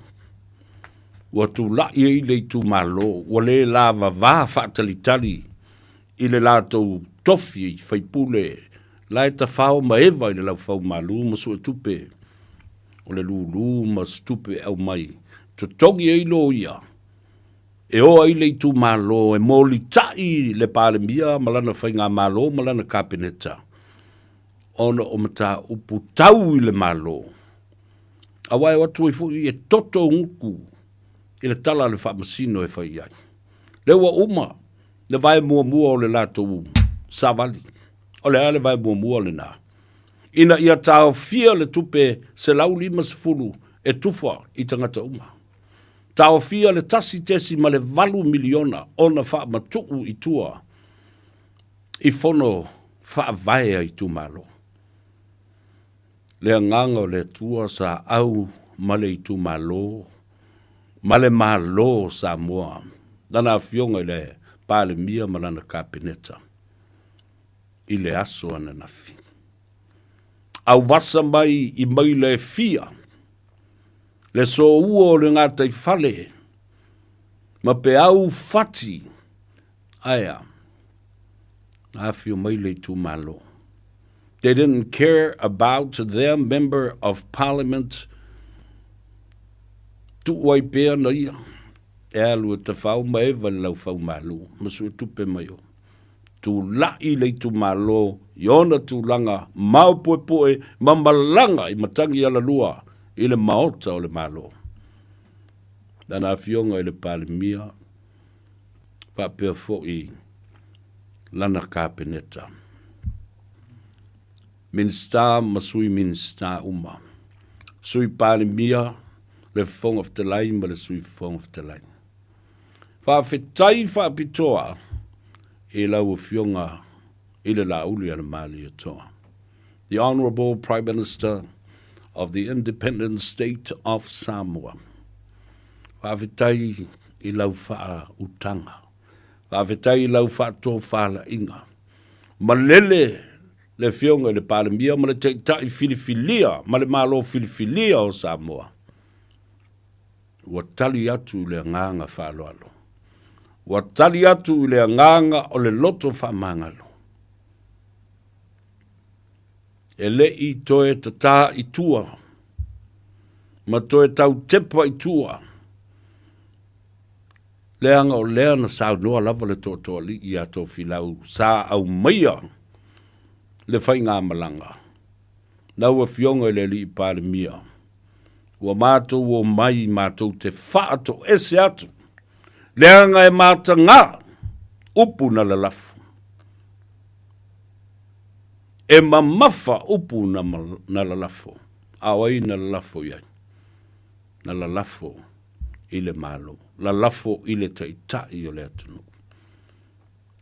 ua tulai ai le itumalo ua le lavava faatalitali i le latou tofi faipule la e tafao ma eva i le laufaumalu ma suetupe o le lulu ma se tupe e aumai totogi ai loia e o ai le itumalo e molitai le Palemia ma lana faigamalo ma lana Kapeneta ona o mataupu tau i le Malo. Aua e o atu ai foi e toto gutu i le tala a le Faamasino e fai i ai. Lea ua uma le vae muamua o le latou savali. O le a le vae muamua lena? Ina ia taofia le tupe 150 e tufa i tagata uma. Taofia le 1.8 miliona ona faamatuu i tua i fono faavae a itumalo. Le agaga o le Atua sa au ma le itumalo ma le Malo o Samoa, lana Afioga i le Palemia ma lana Kapeneta i le aso ananafi. Auvasa mai i maila e fia le soua o le gataifale ma peau fati, ae a? Na afio mai le itumalo. They didn't care about their member of parliament tuu ai pea na ia e alu e tafao ma eva i le laufaumalu ma suetupe mai o. Tulai le itumalo i ona tulaga maopuepue ma malaga i matagi alalua i le Maota o le Malo. Lana Afioga i le Palemia faapea foi lana Kapeneta, Minisita ma Sui Minisita uma, Sui Palemia, le Fofoga Fetalai ma le Sui Fofoga Fetalai. Faafetai faapitoa i lau Afioga i le Laauli a le Malietoa, The Honourable Prime Minister of the Independent State of Samoa. Faafetai i lau faautaga. Faafetai i lau faatofalaiga. Malele le Afioga i le Palemia ma le Taitai filifilia ma le Malo filifilia o Samoa. Ua tali atu i le agaga faaaloalo. Ua tali atu i le agaga o le loto faamagalo. E le i toe tatā i tua ma toe tautepa i tua, leaga o lea na saunoa lava le Tootooalii ia Tofilau sa aumaia le faigamalaga. Lau Afioga i le Alii Palemia, ua matou omai matou te faatoese atu, leaga e mataga upu na lalafo. E mamafa upu na, na lalafo. A o ai na lalafo i ai? Na lalafo i le Malo, lalafo i le Taitai o le atunuu.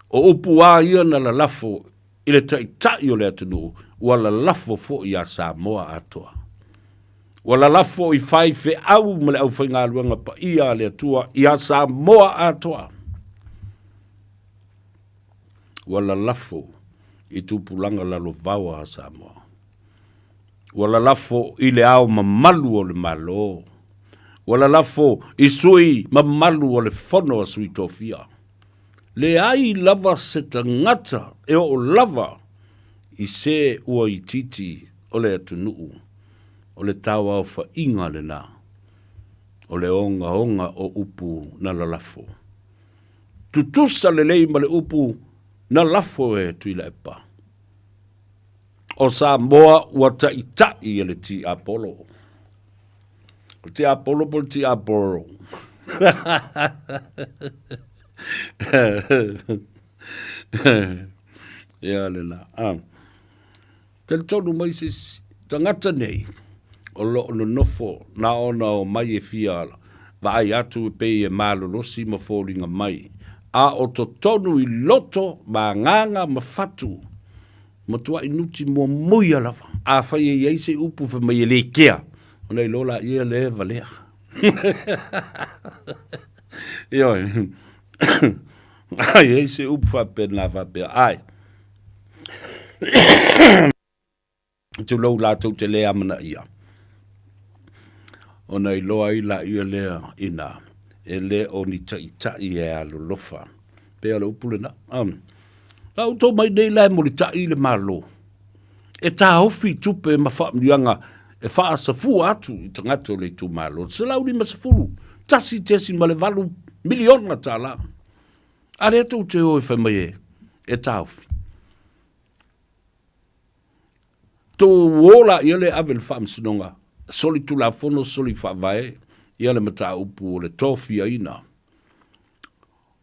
O upu a ia na lalafo i le Taitai o le atunuu, ua lalafo foi iā Samoa atoa. Ua lalafo i faifeau ma le aufaigaluega paia a le Atua iā Samoa atoa. Ua lalafo i tupulaga lalovaoa a Samoa. Ua lalafo i le ao mamalu o le Malo. Ua lalafo i sui mamalu o le Fono a Sui Tofia. Leai lava se tagata e oo lava i se ua itiiti o le atunuu, o le tauaofaiga lena o le ogaoga o upu na lalafo. Tutusa lelei ma le upu na lafo e Tuilaepa. O Samoa ua taʻitaʻi e le tiapolo. O le tiapolo po o le tiapolo. Ia lena. Ah. Talitonu mai se isi tagata nei o lo o nonofo na ona o mai e fia vaai atu e pei e malolosi ma foliga mai, a o totonu i loto ma agaga ma fatu Matuai nuti muamuia lava. Afai e i ai se upu fai mai e le kea, ona iloa laia lea e valea. Ioe. A i ai se upu faapena faapea, ai. Tulou latou te le amanaia. Ona iloa ai laia lea ina e le o ni taʻitaʻi e alolofa. Pei o le upu lena. Um, la outou mai nei la e mulitaʻi le Malo e taofi tupe ma faamanuiaga e faasafua atu i tagata o le itumalo. 150, 1.8 miliona tālā. A lea tou te o e fai mai e, e taofi. Tou o laia lea e ave i le Faamasinoga, solitulafono, solifaavae ia le mataupu o le tofiaina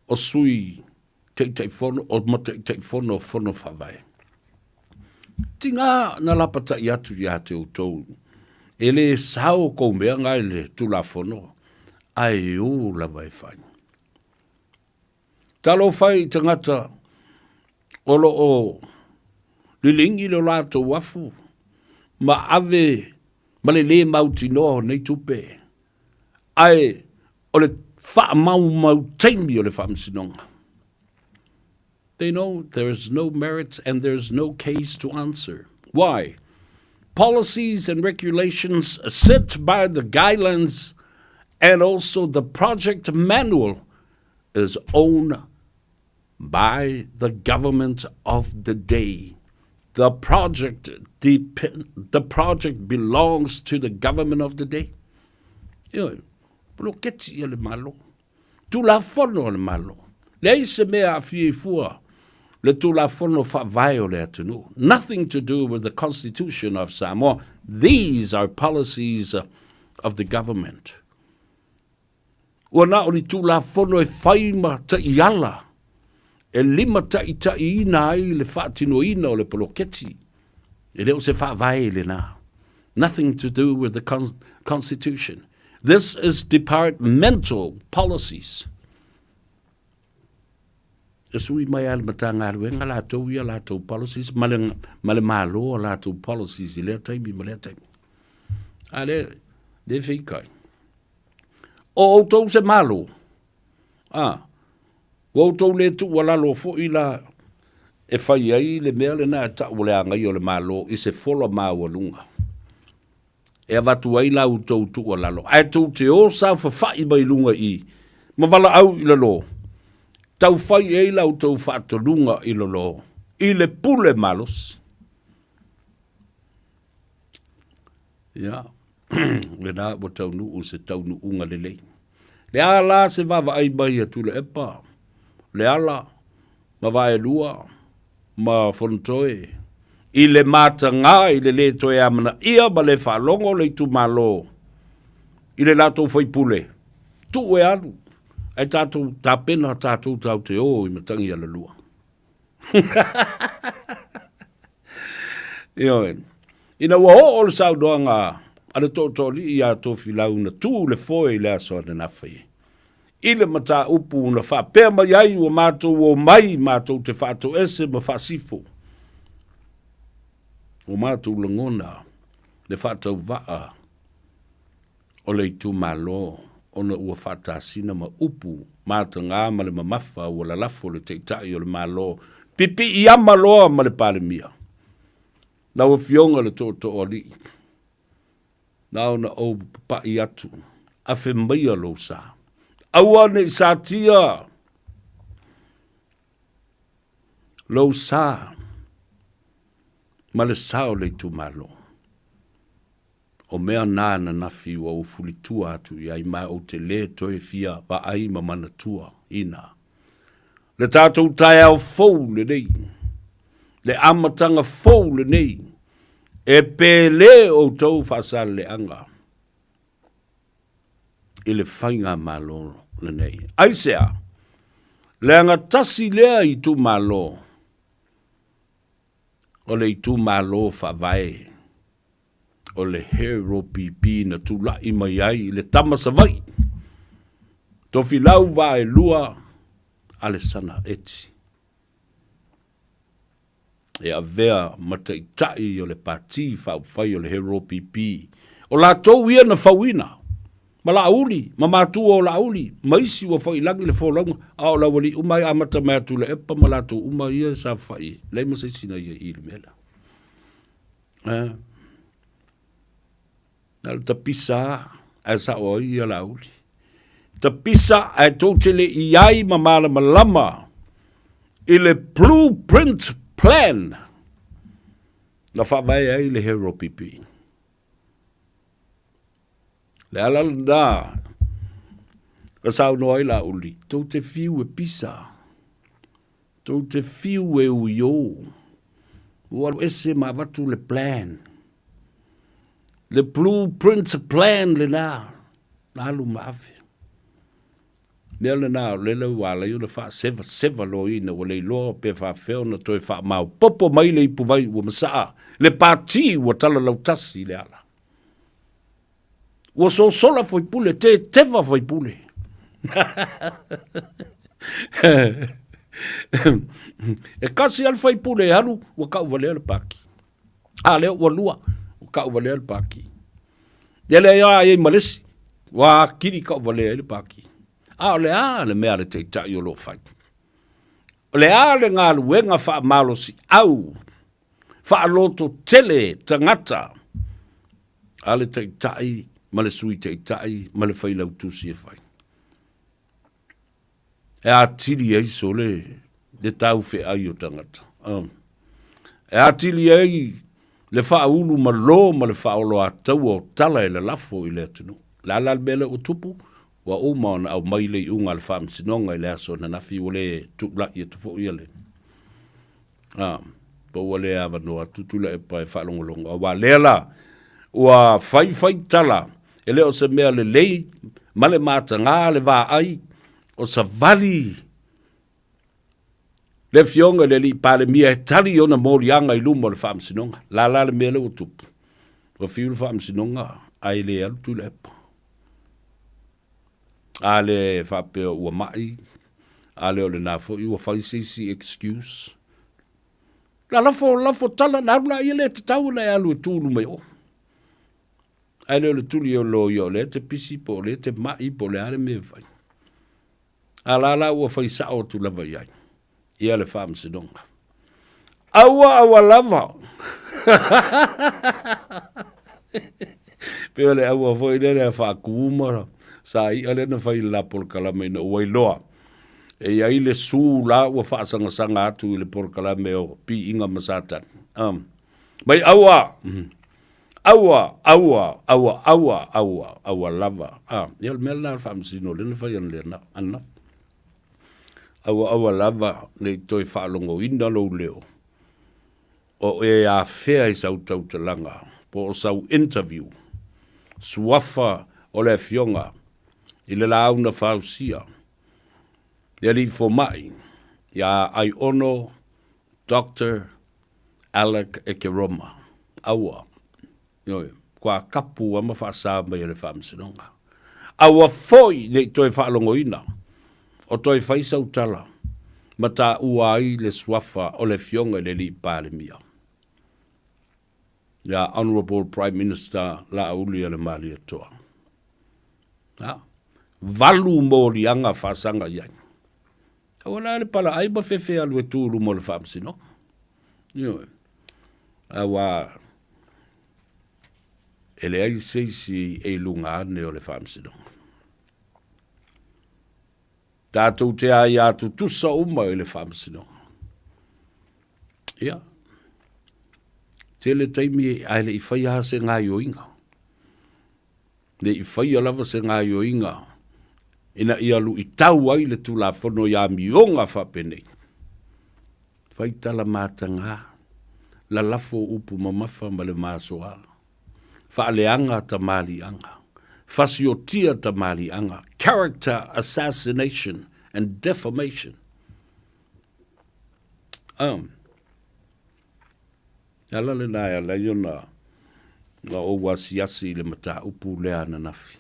o sui Taitaifono o ma Taitaifono o Fono Faavae. Tiga na lapatai atu ia te outou, e le sao kou mea nga i le Tulafono, ae o lava e fai. Talofa e i tagata o lo o liligi lo latou afu ma ave ma le lē mautinoa o nei tupe, ae o le faamaumau taimi o le faamasinoga. They know there is no merit and there is no case to answer. Why? Policies and regulations set by the guidelines and also the project manual is owned by the government of the day. The project, the project belongs to the government of the day. Ioe, poloketi ia le Malo. Tulafono a le Malo. Leai se mea aafia i fua le Tulafono Faavae o le atunuu. Nothing to do with the Constitution of Samoa. These are policies of the government. Ua na o ni Tulafono e fai ma taiala e limataitaiina ai le faatinoina o le poloketi. E le o se faavae lena. Nothing to do with the Constitution. This is departmental policies. E sui mai a le Matagaluega latou ia latou policies ma le, ma le Malo a latou policies i lea taimi ma lea taimi. A le, le feikai. O outou se Malo, a, ua outou le tuualalo foi la e fai ai le mea lena e tau o le agaia o le Malo i se fola maualuga. E avatu ai la outou tuualalo, ae tou te o saofafai mai luga i i, ma valaau i lalo, tau fai i ai la outou faatonuga i lalo, i le pule malosi. Ia, lena ua taunuu se taunuuga lelei. Le a la se vaavaai mai a Tuilaepa, Leala ma Vaelua ma Fonotoe i le matagā i le lē toe amanaia ma le faalogo le itumalo i le latou faipule, tuu e alu, ae tatou tapena tatou tatou te o i Matagialalua. Ioe. Ina ua oo le saunoaga a le Tootooalii ia Tofilau na tu le foe i le aso ananafi i le mataupu na faapea mai ai ua matou omai matou te faatoese ma faasifo ua matou lagona le faatauvaa o le itumalo ona ua faatasina ma upu mataga ma le mamafa ua lalafo le Taitai o le Malo pipiiama loa ma le Palemia. Lau Afioga i le Tootooalii. Na ona ou papaʻi atu, afe maia lou sa. Aua ne i satia lou sa ma le sa o le itumalo. O mea na ananafi ua ou fulitua atu i ai ma ou te lē toe fia vaai ma manatua ina le tatou taeao fou lenei, le amataga fou lenei, e pele outou faasaleleaga i le faigamalo lenei. Aisea? Leaga tasi lea itumalo o le itumalo faavae o le HRPP na tulai mai ai i le tama Savaii, Tofilau Vaelua Alesana Eti, e avea ma taitai o le Pati Faaupufai o le HRPP. O latou ia na fauina ma Laauli, ma matua o Laauli, ma isi ua fai i lagi le folauga, a o le aualii uma e amata mai atu Tuilaepa ma latou uma ia sa fai, leai ma se isi na ia i i le mea lea. Eh. Na o le tapisa lava, ae sao ai ia Laauli. Tapisa ae tou te le i ai ma malamalama i le blueprint plan na faavae ai le Hero PP. Le ala lena na saunoa ai Laauli, tou te fiu e pisa, tou te fiu e uiō, ua alu ese ma avatu le plan, le blueprint plan lena, na alu ma ave. Mea lena o lele ua ala ai ona faasevaseva loa ina ua le iloa pe faafefea ona toe faamaopoopo mai le ipuvai ua masaa le pati ua talalautasi i le ala. Ua sosola faipule, teteva faipule. E kasi lava le faipule e alu, ua tauvalea le pati. A lea ua lua, ua tauvalea le pati. Ia lea a i ai ma le isi, ua atili tauvalea ai le pati. A o le a le mea a le taitai o lo o fai? O le a le galuega faamalosiau faalototele tagata a le Taitai ma le Sui Taitai ma le Failautusi e fai. E atili ai sole le taufeai o tagata. E atili ai le faaulu malo ma le faaoloataua o tala e lalafo i le atunuu. O le a la le mea lea ua tupu? Ua uma ona aumai le iuga a le Faamasinoga i le aso ananafi ua le tulai atu foi le A, po ua le avanoa atu Tuilaepa e faalogologo, aua lea la ua fai fai tala, e le o se mea lelei ma le mataga le vaai o savali le Afioga i le Alii Palemia e tali i ona moliaga i luma o le Faamasinoga. La la le mea lea ua tupu, ua fiu le Faamasinoga ae le alu Tuilaepa. A le faapea ua mai, a le o lena foi ua fai se isi excuse. La lafo, lafo tala, na alu laia lea e tatau ona e alu e tu i luma i o. Ae le o le tuli o loia o lea e te pisi po o lea e te mai po o le a le mea e fai. A la la ua fai sao atu lava i ai ia le faamasinoga. Aua aua lava. Pei o le aua foi lea lea faakuma sa i'a lea na fai i le la polokalame ina ua iloa e i ai le su la ua faasagasaga atu i le polokalame o Piiga ma Satani. Um, mai aua, aua, aua, aua, aua, aua, aua lava. Ah, ia o le mea lena o le faamasino lea na fai ananafi. Aua aua lava ne i toe faalogoina lou leo o e afea i sau tautalaga po o sau interview suafa o le Afioga i le Laau na Fausia, le Alii Fomai ia Aiono Doctor Alec Ekeroma. Aua. Ioe, kua kapu lava ma faasa mai e le Faamasinoga. Aua foi ne i toe faalogoina o toe fai sau tala ma taua ai le suafa o le Afioga i le Alii Palemia, ia Honourable Prime Minister Laauli Alemalietoa. A, valu moliaga faasaga i ai. Aua la le palaai ma fefe alu e tu i luma o le Faamasinoga. Ioe. Aua E leai se isi e i luga ane o le Faamasinoga. Tatou te aia tutusa uma i le Faamasinoga. Ia, tele taimi ae le i faia lava se gaoioiga. Ne i faia lava se gaoioiga ina ia luitau ai le Tulafono i amioga faapenei. Fai tala mataga, lalafo upu mamafa ma le masoa, faaleaga tamaliiaga, fasiotia tamaliiaga, character assassination and defamation. Um, ala lena e ala ai ona na ou asiasi i le mataupu lea ananafi.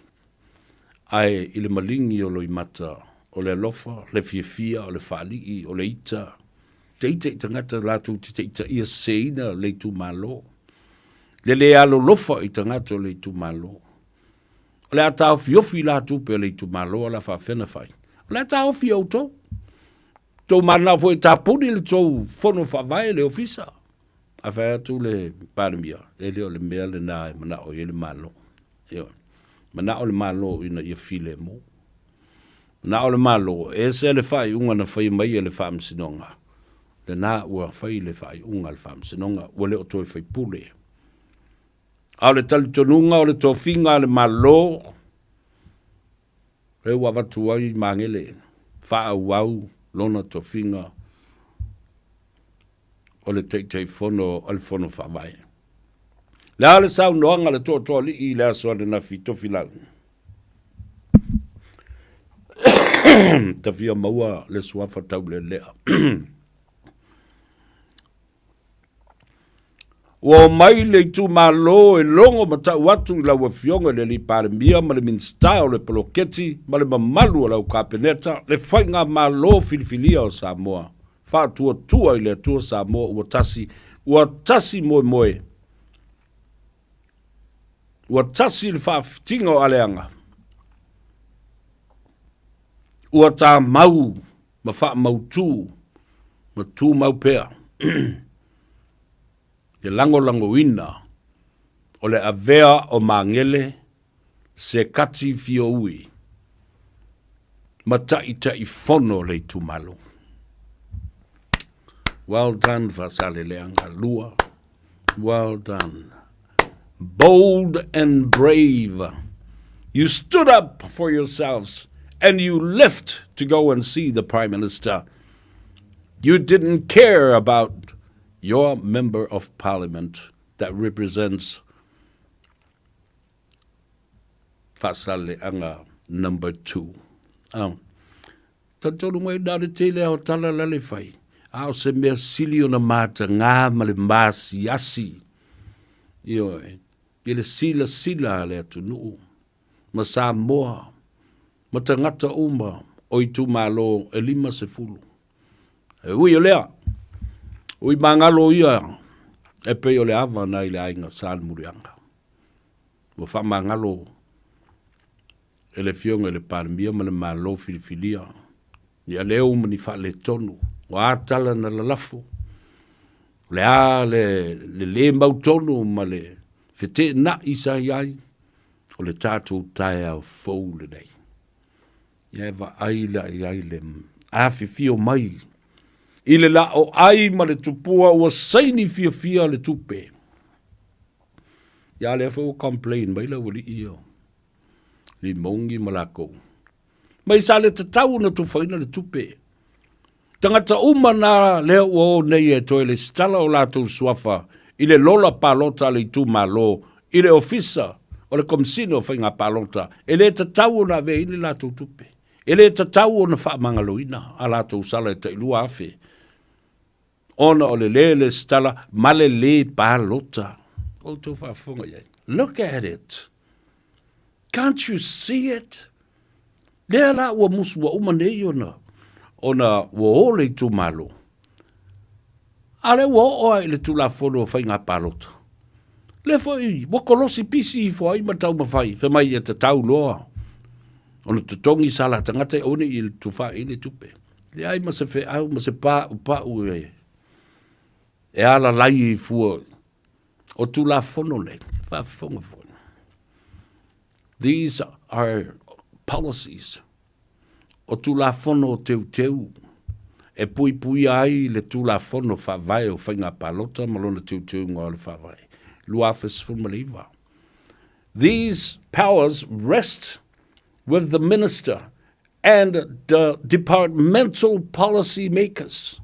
Ae i le maligi o loimata o le alofa, le fiafia, o le faalii, o le ita, te ita i tagata latou te taitaia seseina le itumalo, le le alolofa i tagata o le itumalo. O le a taofiofi la tupe a le itumalo a o le a faapefea ona fai? O le a taofi e outou. Tou mananao foi e tapuni le tou fono faavae le ofisa. Ae fai atu le Palemia, e le o le mea lena e manao i ai le Malo. Ioe. Manao le Malo ina ia filemu. Manao le Malo, e ese le faaiuga na faia mai e le Faamasinoga, lena ua fai le faaiuga a le Faamasinoga, ua le o toe faipule. A o le talitonuga o le tofiga a le Malo, lea ua avatu ai Magele faaauau lona tofiga o le Taitaifono o le Fono Faavae. Le a le saunoaga a le Tootooalii i le aso ananafi Tofilau? Ta fia maua le suafa taulelea. Ua omai le itumalo e logo ma tau atu i lau Afioga i le Alii Palemia ma le Minisita o le Poloketi ma le mamalu o lau Kapeneta le Faigamalo filifilia o Samoa. Faatuatua i le Atua Samoa ua tasi, ua tasi moemoe, ua tasi le faafitiga o aleaga, ua tamau ma faamautu ma tumau pea le lagolagoina o le avea o Magele se kati fioui ma Taitaifono o le itumalo. Well done Faasaleleaga 2. Well done. Bold and brave. You stood up for yourselves and you left to go and see the Prime Minister. You didn't care about your member of parliament that represents Faasaleleaga number 2. Oh. Talitonu mai na o le tele o tala la le fai, a o se mea sili ona matagā ma le masiasi, ioe, i le silasila a le atunuu ma Samoa ma tagata uma o itumalo e 50. E ui o lea, ui magalo ia e pei o le ava nai le aiga Sa Lemuliaga. Ua faamagalo e le Afioga i le Palemia ma le Malo filifilia ni aleu ma ni faaletonu, o a tala na lalafo, o le a le, le lē mautonu ma le feteenai sa i ai, o le tatou taeao fou lenei. Ia e vaai la i ai le afifio mai i le laoai ma le tupua ua saini fiafia le tupe. Ia lea foi ua complain mai le aualii ia o Limogi ma lakou. Mai sa le tatau ona tufaina le tupe. Tagata uma na lea ua o nei e toe lesitala o latou suafa i le lola palota a le itumalo i le ofisa o le Komesina o Faiga Palota, e le tatau ona aveaina le latou tupe. E le tatau ona faamagaloina a latou sala e tai 2,000 ona o le le lesitala ma le le palota. Outou faafofoga i ai. Look at it. Can't you see it? Lea la ua musu ua uma nei ona ona ua o le itumalo. A lea ua oo lava i le Tulafono o Faiga Palota. Lea foi ua kolosi pisi ifo ai ma taumafai fai mai ia tatau loa ona totogi sa la tagata e aua ne i tufa i le tupe. Leai ma se feau ma se paupau e e alalai ai fua o Tulafono nei. Faafofoga foi. These are policies. O Tulafono Teuteu e puipuia ai le Tulafono Faavae o Faiga Palota ma lona teuteuga o le Faavae 2019. These powers rest with the Minister and the departmental policy makers.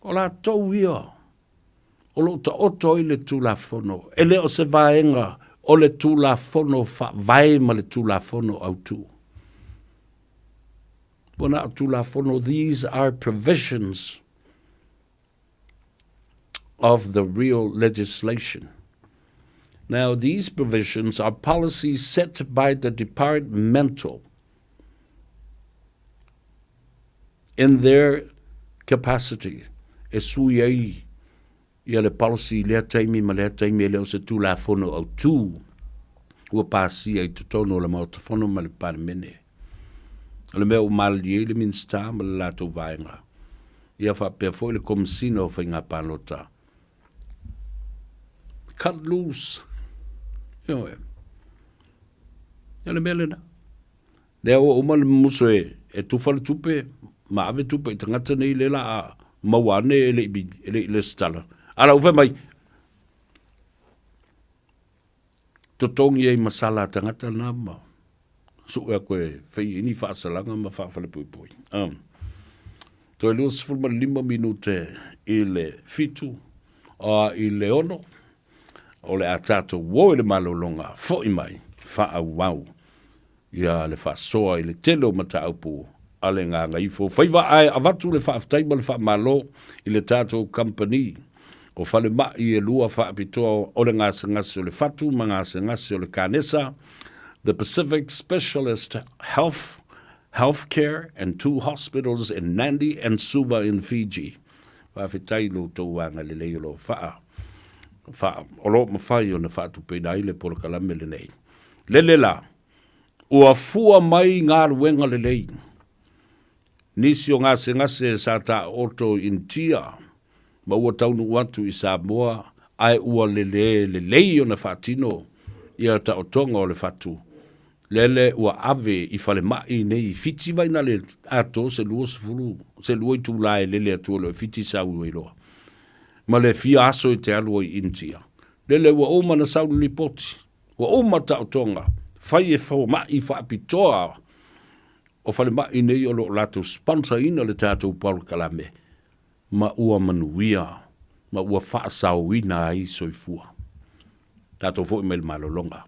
O latou ia o lo o taoto ai le Tulafono, e le o se vaega o le Tulafono Faavae ma le Tulafono Autu. Ua na o Tulafono, these are provisions of the real legislation. Now, these provisions are policies set by the departmental in their capacity e sui ai ia le policy i lea taimi ma lea taimi e le o se Tulafono Autu ua pasia i totonu o le Maota Fono ma le Palemene. O le mea ua malilie ai le Minisita ma le latou vaega, ia faapea foi le Komesina o Faiga Palota. Cut loose. Ioe. O le mea lena. Lea ua uma le muso e, e tufa le tupe ma ave tupe i tagata nei le la a maua ane e le i, e le i lesitala. A la ua fai mai, totogi ai masala a tagata na ma sue aku e fai ai ni faasalaga ma faafalepuipui. Um. Toe 25 minute i le fitu a i le ono o le a tatou o i le malologa fo'i mai faaauau ia le faasoa i le tele o mataupu a le Gagaifo Faiva ae avatu le faafetai ma le faamalo i le tatou kamupani o falemai e lua faapitoa o le gasegase o le fatu ma gasegase o le kanesa, The Pacific Specialist Health Healthcare and two hospitals in Nandi and Suva in Fiji. Faafetai i lo outou agalelei o lo o faa, faa, o lo o mafai ona faatupeina ai le polokalame lenei. Lele la, ua fua mai galuega lelei. Nisi o gasegase sa taooto i Initia ma ua taunuu atu i Samoa ae ua lele lelei ona faatino ia taotoga o le fatu. Lele ua ave i falemai nei i Fiti vai na le atoa se 20 se lua itula e lele atu ai loa i Fiti sau ai loa ma le fia aso e te alu ai i Initia. Lele ua uma na sau le lipoti. Ua uma taotoga fai e fomai faapitoa o falemai nei o lo o latou sponsor ina le tatou polokalame ma ua manuia ma ua faasaoina ai soifua. Tatou foi mai le malologa.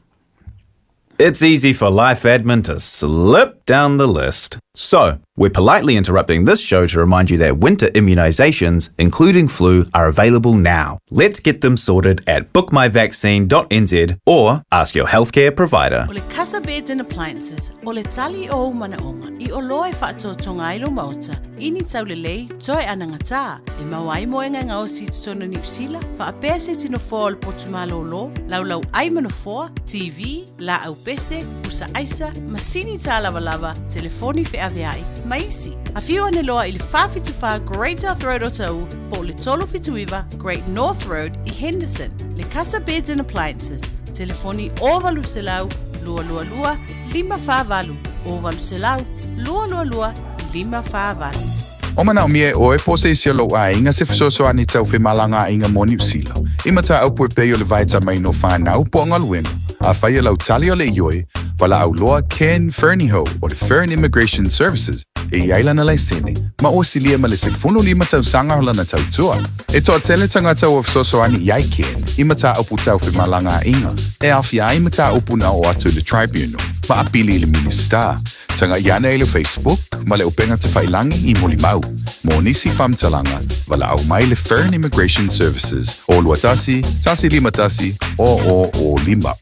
It's easy for life admin to slip down the list. So, we're politely interrupting this show to remind you that winter immunizations, including flu, are available now. Let's get them sorted at bookmyvaccine.nz or ask your healthcare provider. O le Casa Beds and Appliances, o le tali o ou manaoga, i oloa e faatoatoga ai lou maota, i ni taulelei, toe anagatā, e maua ai moega e gaosi i totonu o Niu Sila, faapea se tino foa o le potu malōlō, laulau ai ma nofoa, TV, laau pese, pusa aisa, masini tālavalava, telefoni feaveai, ma isi. Afio ane loa i le 474 Great South Road o Taʻu po o le 379 Great North Road i Henderson. Le Casa Beds and Appliances, telefoni 0800 222 548, 0800 222 548. O manaomia e ʻoe po o se isi o lou ʻaiga se fesoasoani tau femalagaaiga mo Niu Sila, i mataupu e pei o le vaitamaina o whanau po o galuega, afai e lau tali o le ioe, valaau loa Ken Fernihough o le Fern Immigration Services e i ai lana laisene, ma ua silia ma le 15 tausaga o lana tautua. E toatele tagata ua fesoasoani i ai Ken i mataupu tau femalagaaiga e aofia ai mataupu na oo atu i le Tribunal ma apili i le Minisita. Taga'i ane i le Facebook ma le upega tafailangi i Molimau. Mo nisi faamatalaga, valaau mai le Fern Immigration Services o 21 151 0005.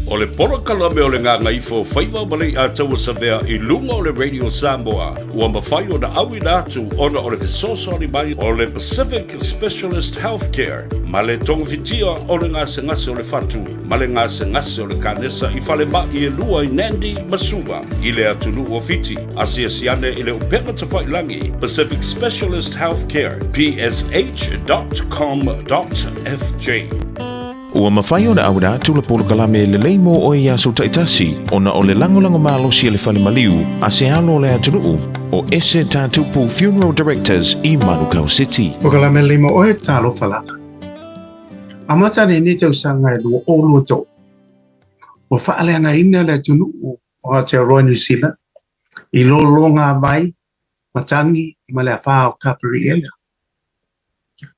O le polokalame o le Gagaifo Faiva ma Leiataua Savea i luga o le Radio Samoa ua mafai ona auina atu ona o le fesoasoani mai o le Pacific Specialist Healthcare ma le togafitia o le gasegase o le fatu ma le gasegase o le kanesa i falemai e lua i Nandi ma Suva i le atunuu o Fiti. Asiasi ane i le upega tafailangi Pacific Specialist Healthcare, psh.com.fj. Ua mafai ona auina atu le polokalame lelei mo oe i aso taitasi ona o le lagolago malosi a le Fale Maliu a se alo o le atunuu o Ese Tatupu Funeral Directors i Manukau City. Polokalame lelei mo oe, talofa lava. Amata lenei tausaga e 2023, ua faaleagaina le atunuu o Aotearoa Niu Sila i lologa vai matagi ma le afā o Kaperiela.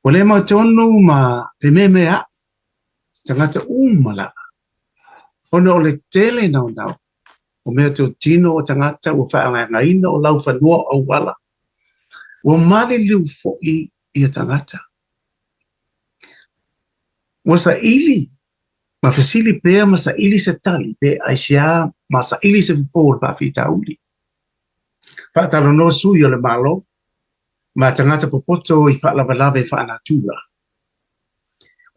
Ua le mautonu ma fememea'i tagata uma lava, ona o le tele naunau o meatotino o tagata ua faaleagaina o laufanua o auala, ua maliliu foi ia tagata. Ua saili ma fesili pea ma saili se tali pe aisea ma saili se fofo o le faafitauli. Faatalanoa sui o le Malo ma tagata popoto i faalavelave faanatura.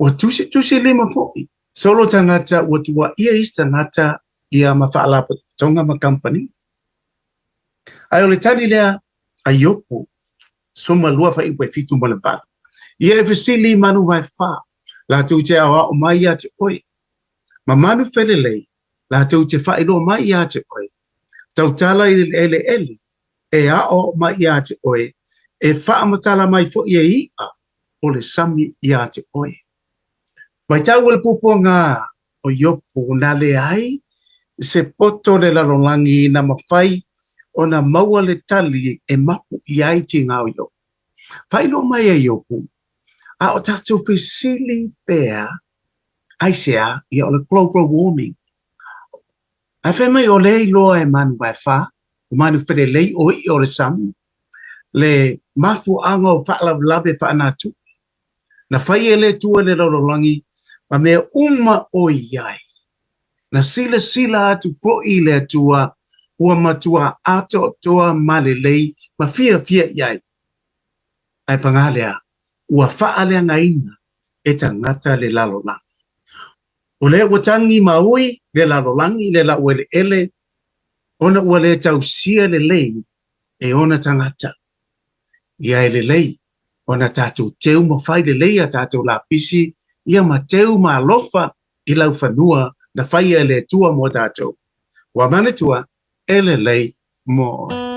Ua tusitusilima foi solo tagata ua tuuaia isi tagata ia ma faalapotopotoga ma kamupani. Ae o le tali lea a Iopu 12:78. Ia e fesili i manu vaefa, latou te aoao mai ia te oe, ma manu felelei, latou te faailoa mai ia te oe. Tautala i le eleele, e aoao mai ia te oe, e faamatala mai foi e i'a o le sami ia te oe. Matau le puapuaga o Iopu na leai se poto o le lalolagi na mafai ona maua le tali e mapu i ai tiga o Iopu. Faailoa mai e Iopu, a o tatou fesili pea aisea, ia o le global warming. Ae fai mai o lea iloa e manu vaefa, o manu felelei o i'a o le sami, le mafuaaga o faalavelave faanatura. Na fai e le Atua le lalolagi ma mea uma o i ai. Na silasila atu foi le Atua ua matua atoatoa ma lelei ma fiafia i ai. Ae pagā lea, ua faaleagaina e tagata le lalolagi. O lea ua tagi ma ui le lalolagi le laueleele ona ua le tausia lelei e ona tagata. Ia e lelei ona tatou teu ma fai lelei a tatou lapisi ia ma teu ma alofa i laufanua na faia e le Atua mo tatou. Ua manatua e lelei mo oe.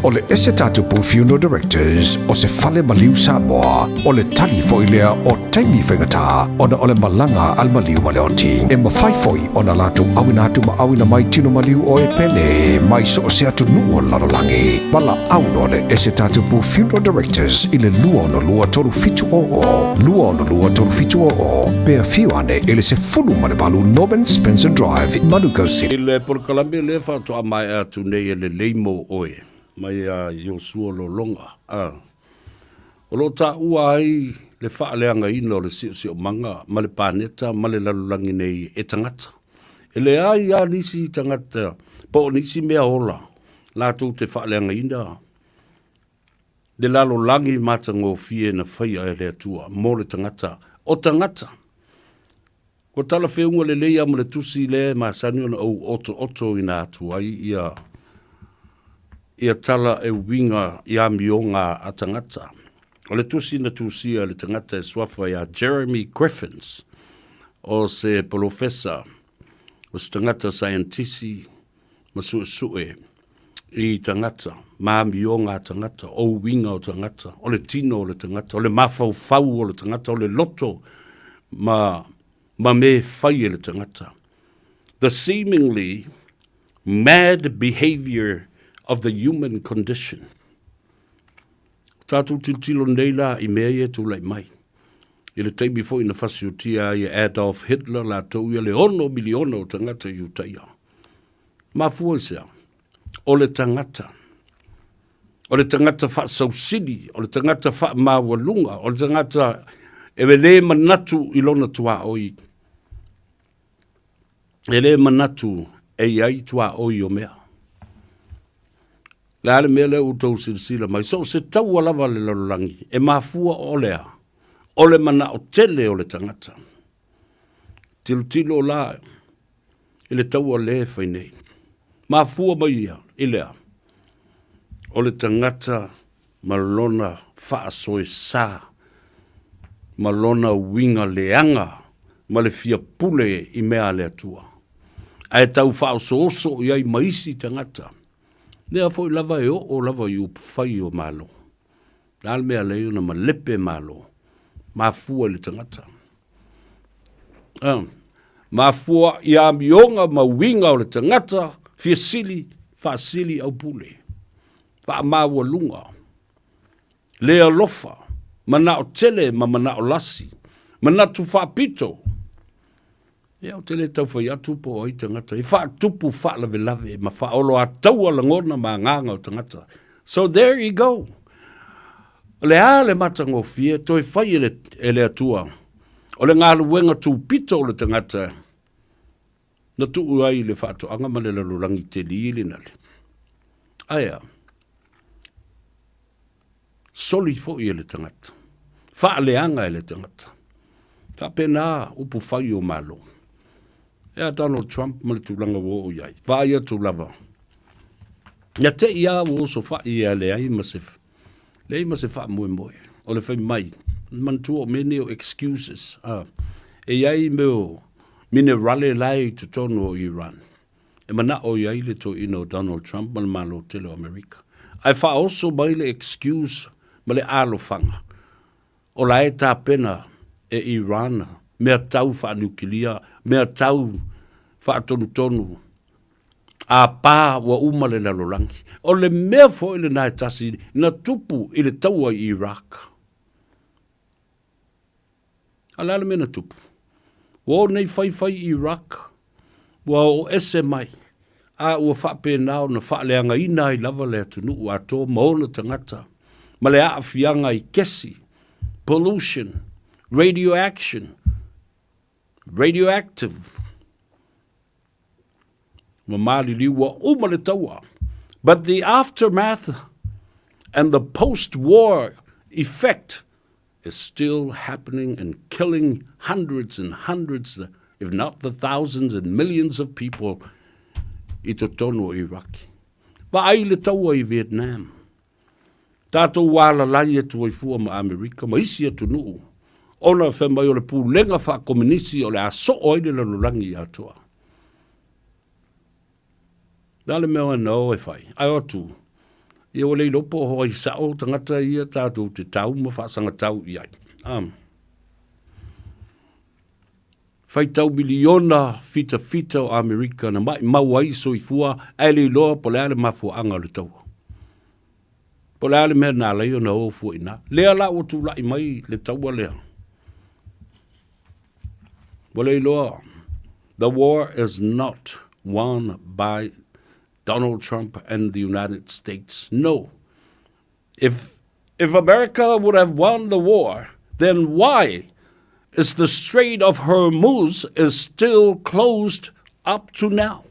O le Ese Tatupu Funeral Directors o se fale maliu Samoa, o le tali foi lea o taimi faigata ona o le malaga a le maliu ma le oti. E mafai foi ona latou auina atu ma auina mai tino maliu o e pele mai so o se atunuu o le lalolagi. Valaau loa le Ese Tatupu Funeral Directors i le 262 3700, 262 3700, pe afio ane i le 18 Norman Spencer Drive, Manukau City. I le polokalame lea faatoa maea atu nei e lelei mo oe mai a Iosua Lologa a o lo o taua ai le faaleagaina o le siosiomaga ma le paneta ma le lalolagi nei e tagata. E leai lava nisi tagata po o nisi mea ola latou te faaleagaina le lalolagi matagofie na faia e le Atua mo le tagata o tagata. Ua talafeuga lelei lava ma le tusi lea e masani ona ou otootoina atu ai ia ia tala e uiga i amioga a tagata. O le tusi na tusia e le tagata e suafa ia Jeremy Griffins, o se polofesa, o se tagata saienitisi ma suesue i tagata, ma amioga a tagata, o uiga o tagata, o le tino o le tagata, o le mafaufau o le tagata, o le loto ma, ma mea e fai e le tagata. The seemingly mad behavior of the human condition. Tatou tilotilo nei la i mea ia e tulai mai. I le taimi foi na fasiotia ai e Adolf Hitler latou ia le 6 miliona o tagata Iutaia. Mafua i se a? O le tagata. O le tagata faasausili, o le tagata faamaualuga, o le tagata e le manatu i lona tuaoi. E le manatu e i ai tuaoi o mea. Le a le mea lea ua outou silasila mai, so o se taua lava a le lalolagi, e mafua o le a? O le manao tele o le tagata. Tilotilo la i le taua lea e fai nei. Mafua mai ia i le a? O le tagata ma lona faasoesa. ma lona uiga leaga ma le fia pule i mea a le Atua, ae tau faaosooso i ai ma isi tagata. Lea foi lava e oo lava i upufai o Malo. Le a le mea lea ona malepe Malo, mafua i le tagata. Mafua i amioga ma uiga o le tagata fia sili, faasili aupule, faamaualuga, le alofa, manao tele ma manao lasi, manatu faapito. Ia, ou te le tau fai atu po o ai tagata e faatupu faalavelave ma faaoloataua lagona ma agaga o tagata. So there you go. O le a le matagofie toe fai e le, e le Atua o le galuega tupito o le tagata na tuu ai le faatoaga ma le lalolagi teli le nale. Ae a? Soli foi e le tagata, faaleaga e le tagata. Faapena upu fai o Malo. E a Donald Trump ma le tulaga ua oo i ai. Vaai atu lava. Ia te i a ua osofai e leai ma se, leai ma se faamoemoe. O le fai mai, manatua o mea nei o excuses. Ah, e i ai mea o minerale la e i totonu o Iran. E manao i ai le toeaina o Donald Trump ma le Malo tele o Amerika. Ae faaoso mai le excuse ma le alofaga o la e tapena e Iran mea tau faaniukilia, mea tau faatonutonu, a pa ua uma le lalolagi. O le mea foi lena e tasi na tupu i le taua i Iraq. A o le a le mea na tupu? Ua o nei faifai Iraq, ua oo ese mai, a ua faapena ona faaleagaina ai lava le atunuu atoa ma ona tagata ma le aafiaga i kesi, pollution, radioaction, radioactive. Ua maliliu ua uma le taua. But the aftermath and the post-war effect is still happening and killing hundreds and hundreds, if not the thousands and millions of people i totonu o Iraq. Vaai le taua i Vietnam. Tatou alalai atu ai fua ma Amerika ma isi atunuu ona fai mai o le pulega faakominisi o le a soo ai le lalolagi atoa. Le a le mea na o e fai? Ae o atu, ia ua le iloa po o ai sao tagata ia tatou te tau ma faasagatau i ai. Faitau miliona fitafita o Amerika na maimau ai soifua ae le iloa po o le a le mafuaaga o le taua. Po o le a le mea na ala ai ona o fua i ina. Lea la ua tulai mai le taua lea. Ua le iloa, the war is not won by Donald Trump and the United States. No. If, if America would have won the war, then why is the Strait of Hormuz is still closed up to now?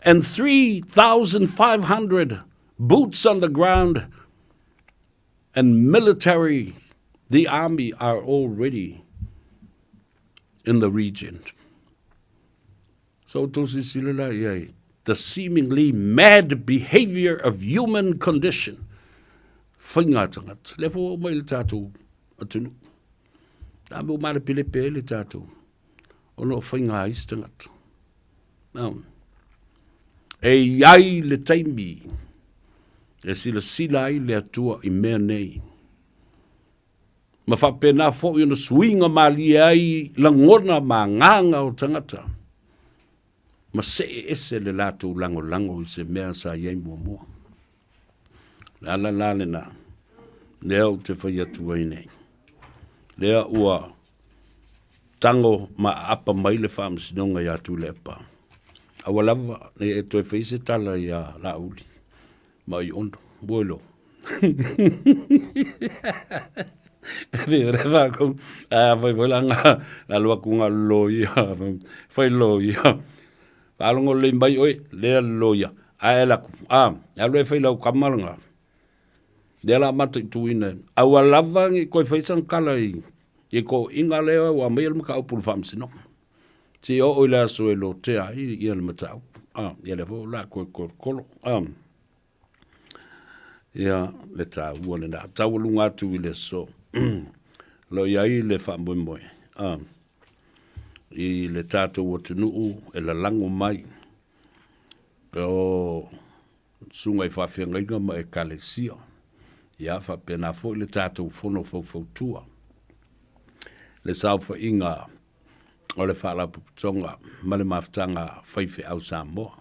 And 3,500 boots on the ground and military, the army are already in the region. So outou silasila la i ai, the seemingly mad behaviour of human condition, faiga tagata. Lea foi ua oo mai i le tatou atunuu. Le a mea ua malepelepe ai le tatou, ona o faiga a isi tagata. E i ai le taimi e silasila ai le Atua i mea nei. Ma faapena foi ona suiga malie ai lagona ma agaga o tagata, ma see ese le latou lagolago i se mea sa i ai muamua. O le ala la lena, lea ou te fai atu ai nei, lea ua tago ma aapa mai le Faamasinoga ia Tuilaepa, aua lava ne i e toe fai se tala iā Laauli ma Aiono. Ua iloa. Afai foi la na alu atu na loia, fai loia. Faalogo lelei mai oe, lea le loia. Ae alu atu, a, alu e fai lau tama lena. Lea la mataituina, aua lava ne i toe fai sana tala i i toeaiina lea ua aumaia le mataupu i le faamasinoga. Seia oo i le aso e lotea ai ia le mataupu. A, ia lea foi o le a toe tolotolo. A. Ia, le taua lena. Taualuga atu i le aso. O lo o i ai le faamoemoe a i le tatou atunuu e lalago mai o susuga i faafeagaiga ma ekalesia, ia faapena foi le tatou fono faufautua, le saofaiga o le Faalapotopotoga ma le Mafutaga Faifeau Samoa.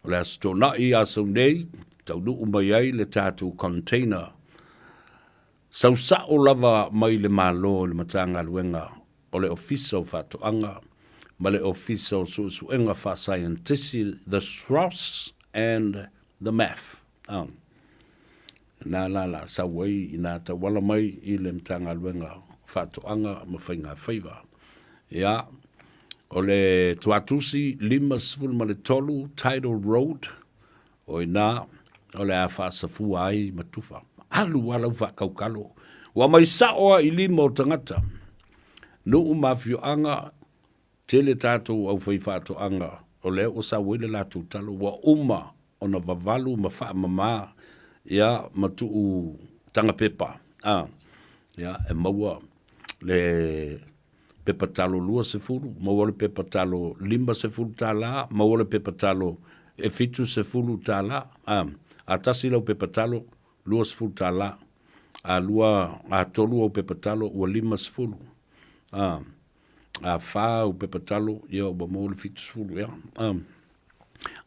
O le Aso Toonai ia sau nei, taunuu mai ai le tatou container sau sao lava mai le Malo i le Matagaluega o le Ofisa o Faatoaga ma le Ofisa o Suesuega Faasaienitisi, the SROS and the MAF. Na la la sau ai ina tauala mai i le Matagaluega o Faatoaga ma Faigafaiva. Ia, o le Tuatusi 53 Tidal Road, o ina o le a faasafua ai ma tufa. Alu lava lau faakaukalo, ua mai sao lava i lima o tagata. Nuu ma afioaga, tele tatou aufaifaatoaga o lea ua sau ai le latou talo, ua uma ona vavalu ma faamama ia ma tuu taga pepa a ia e maua le pepa talo 20, maua le pepa talo 50 tala, maua le pepa talo e 70 tala a. A tasi lau pepa talo 20 tala, a lua a tolu au pepa talo ua 50 a. A fa au pepa talo ia ua maua le 70 ea a.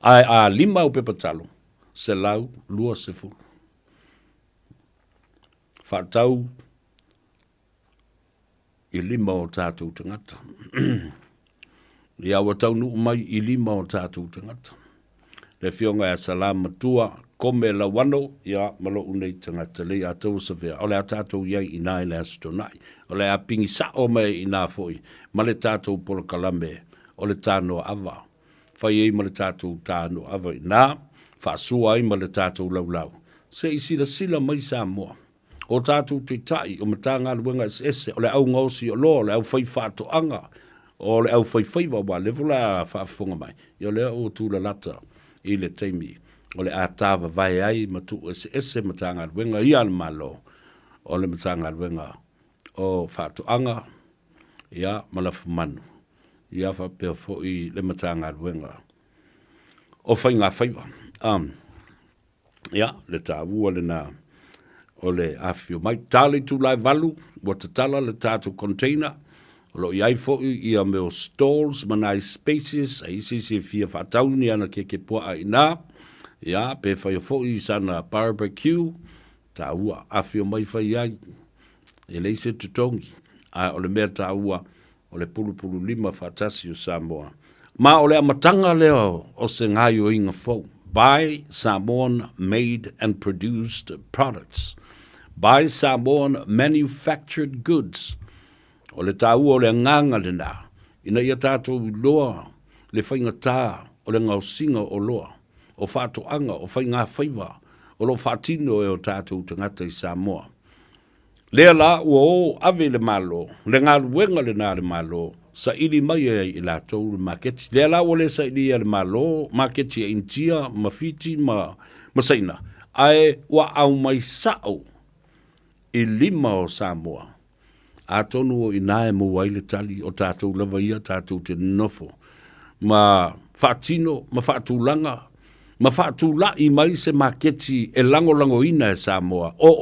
Ae a lima au pepa talo, 120. Faatau i lima o tatou tagata. Ia ua taunuu mai i lima o tatou tagata. Le afioga ia Salamatua Kome Lauano, ia ma lou nei tagata lei a taua savea, o le a tatou i ai i ina i le Aso Toonai. O le a pigi sao mai i ina foi ma le tatou polokalame o le Tanoa Ava. Fai ai ma le tatou Tanoa Ava i ina, faasua ai ma le tatou laulau. Se i silasila mai Samoa. O tatou taitai, o Matagaluega eseese, o le au gaosi oloa, o le au faifaatoaga, o le au faifaiva, aua o lea foi o le a faafofoga mai, ia o lea ua tulalata i le taimi o le a tavavae ai ma tuu eseese Matagaluega ia a le Malo, o le Matagaluega o Faatoaga, ia, ma Lafumanu, ia faapea foi le Matagaluega o Faigafaiva. Ia, le taua lena o le afifio mai. Ta le itula e 8, ua tatala le tatou container, o lo o i ai foi ia mea o stalls ma nai spaces, a i se isi e fia faatau ni ana keke puaa i ina, ia, pe faia foi sana barbecue, taua, afifio mai fai ai, e leai se totogi, ae o le mea taua, o le pulupululima faatasi o Samoa. Ma o le amataga lea o se gaoioiga fou, Buy Samoan Made and Produced Products, Buy Samoan Manufactured Goods. O le taua o le agaga lena, ina ia tatou iloa le faigata o le gaosiga o oloa, o faatoaga, o faigafaiva o lo o faatino e o tatou tagata i Samoa. Lea la ua o ave i le Malo, le galuega lena a le Malo, saili mai ai i latou le maketi. Lea la ua le sailia e le Malo maketi a Initia ma Fiti ma, ma Saina, ae ua aumai sao i lima o Samoa. Atonu o i ina e maua ai le tali, o tatou lava ia tatou te nonofo ma faatino ma faatulaga ma faatulai mai se maketi e lagolagoina e Samoa o.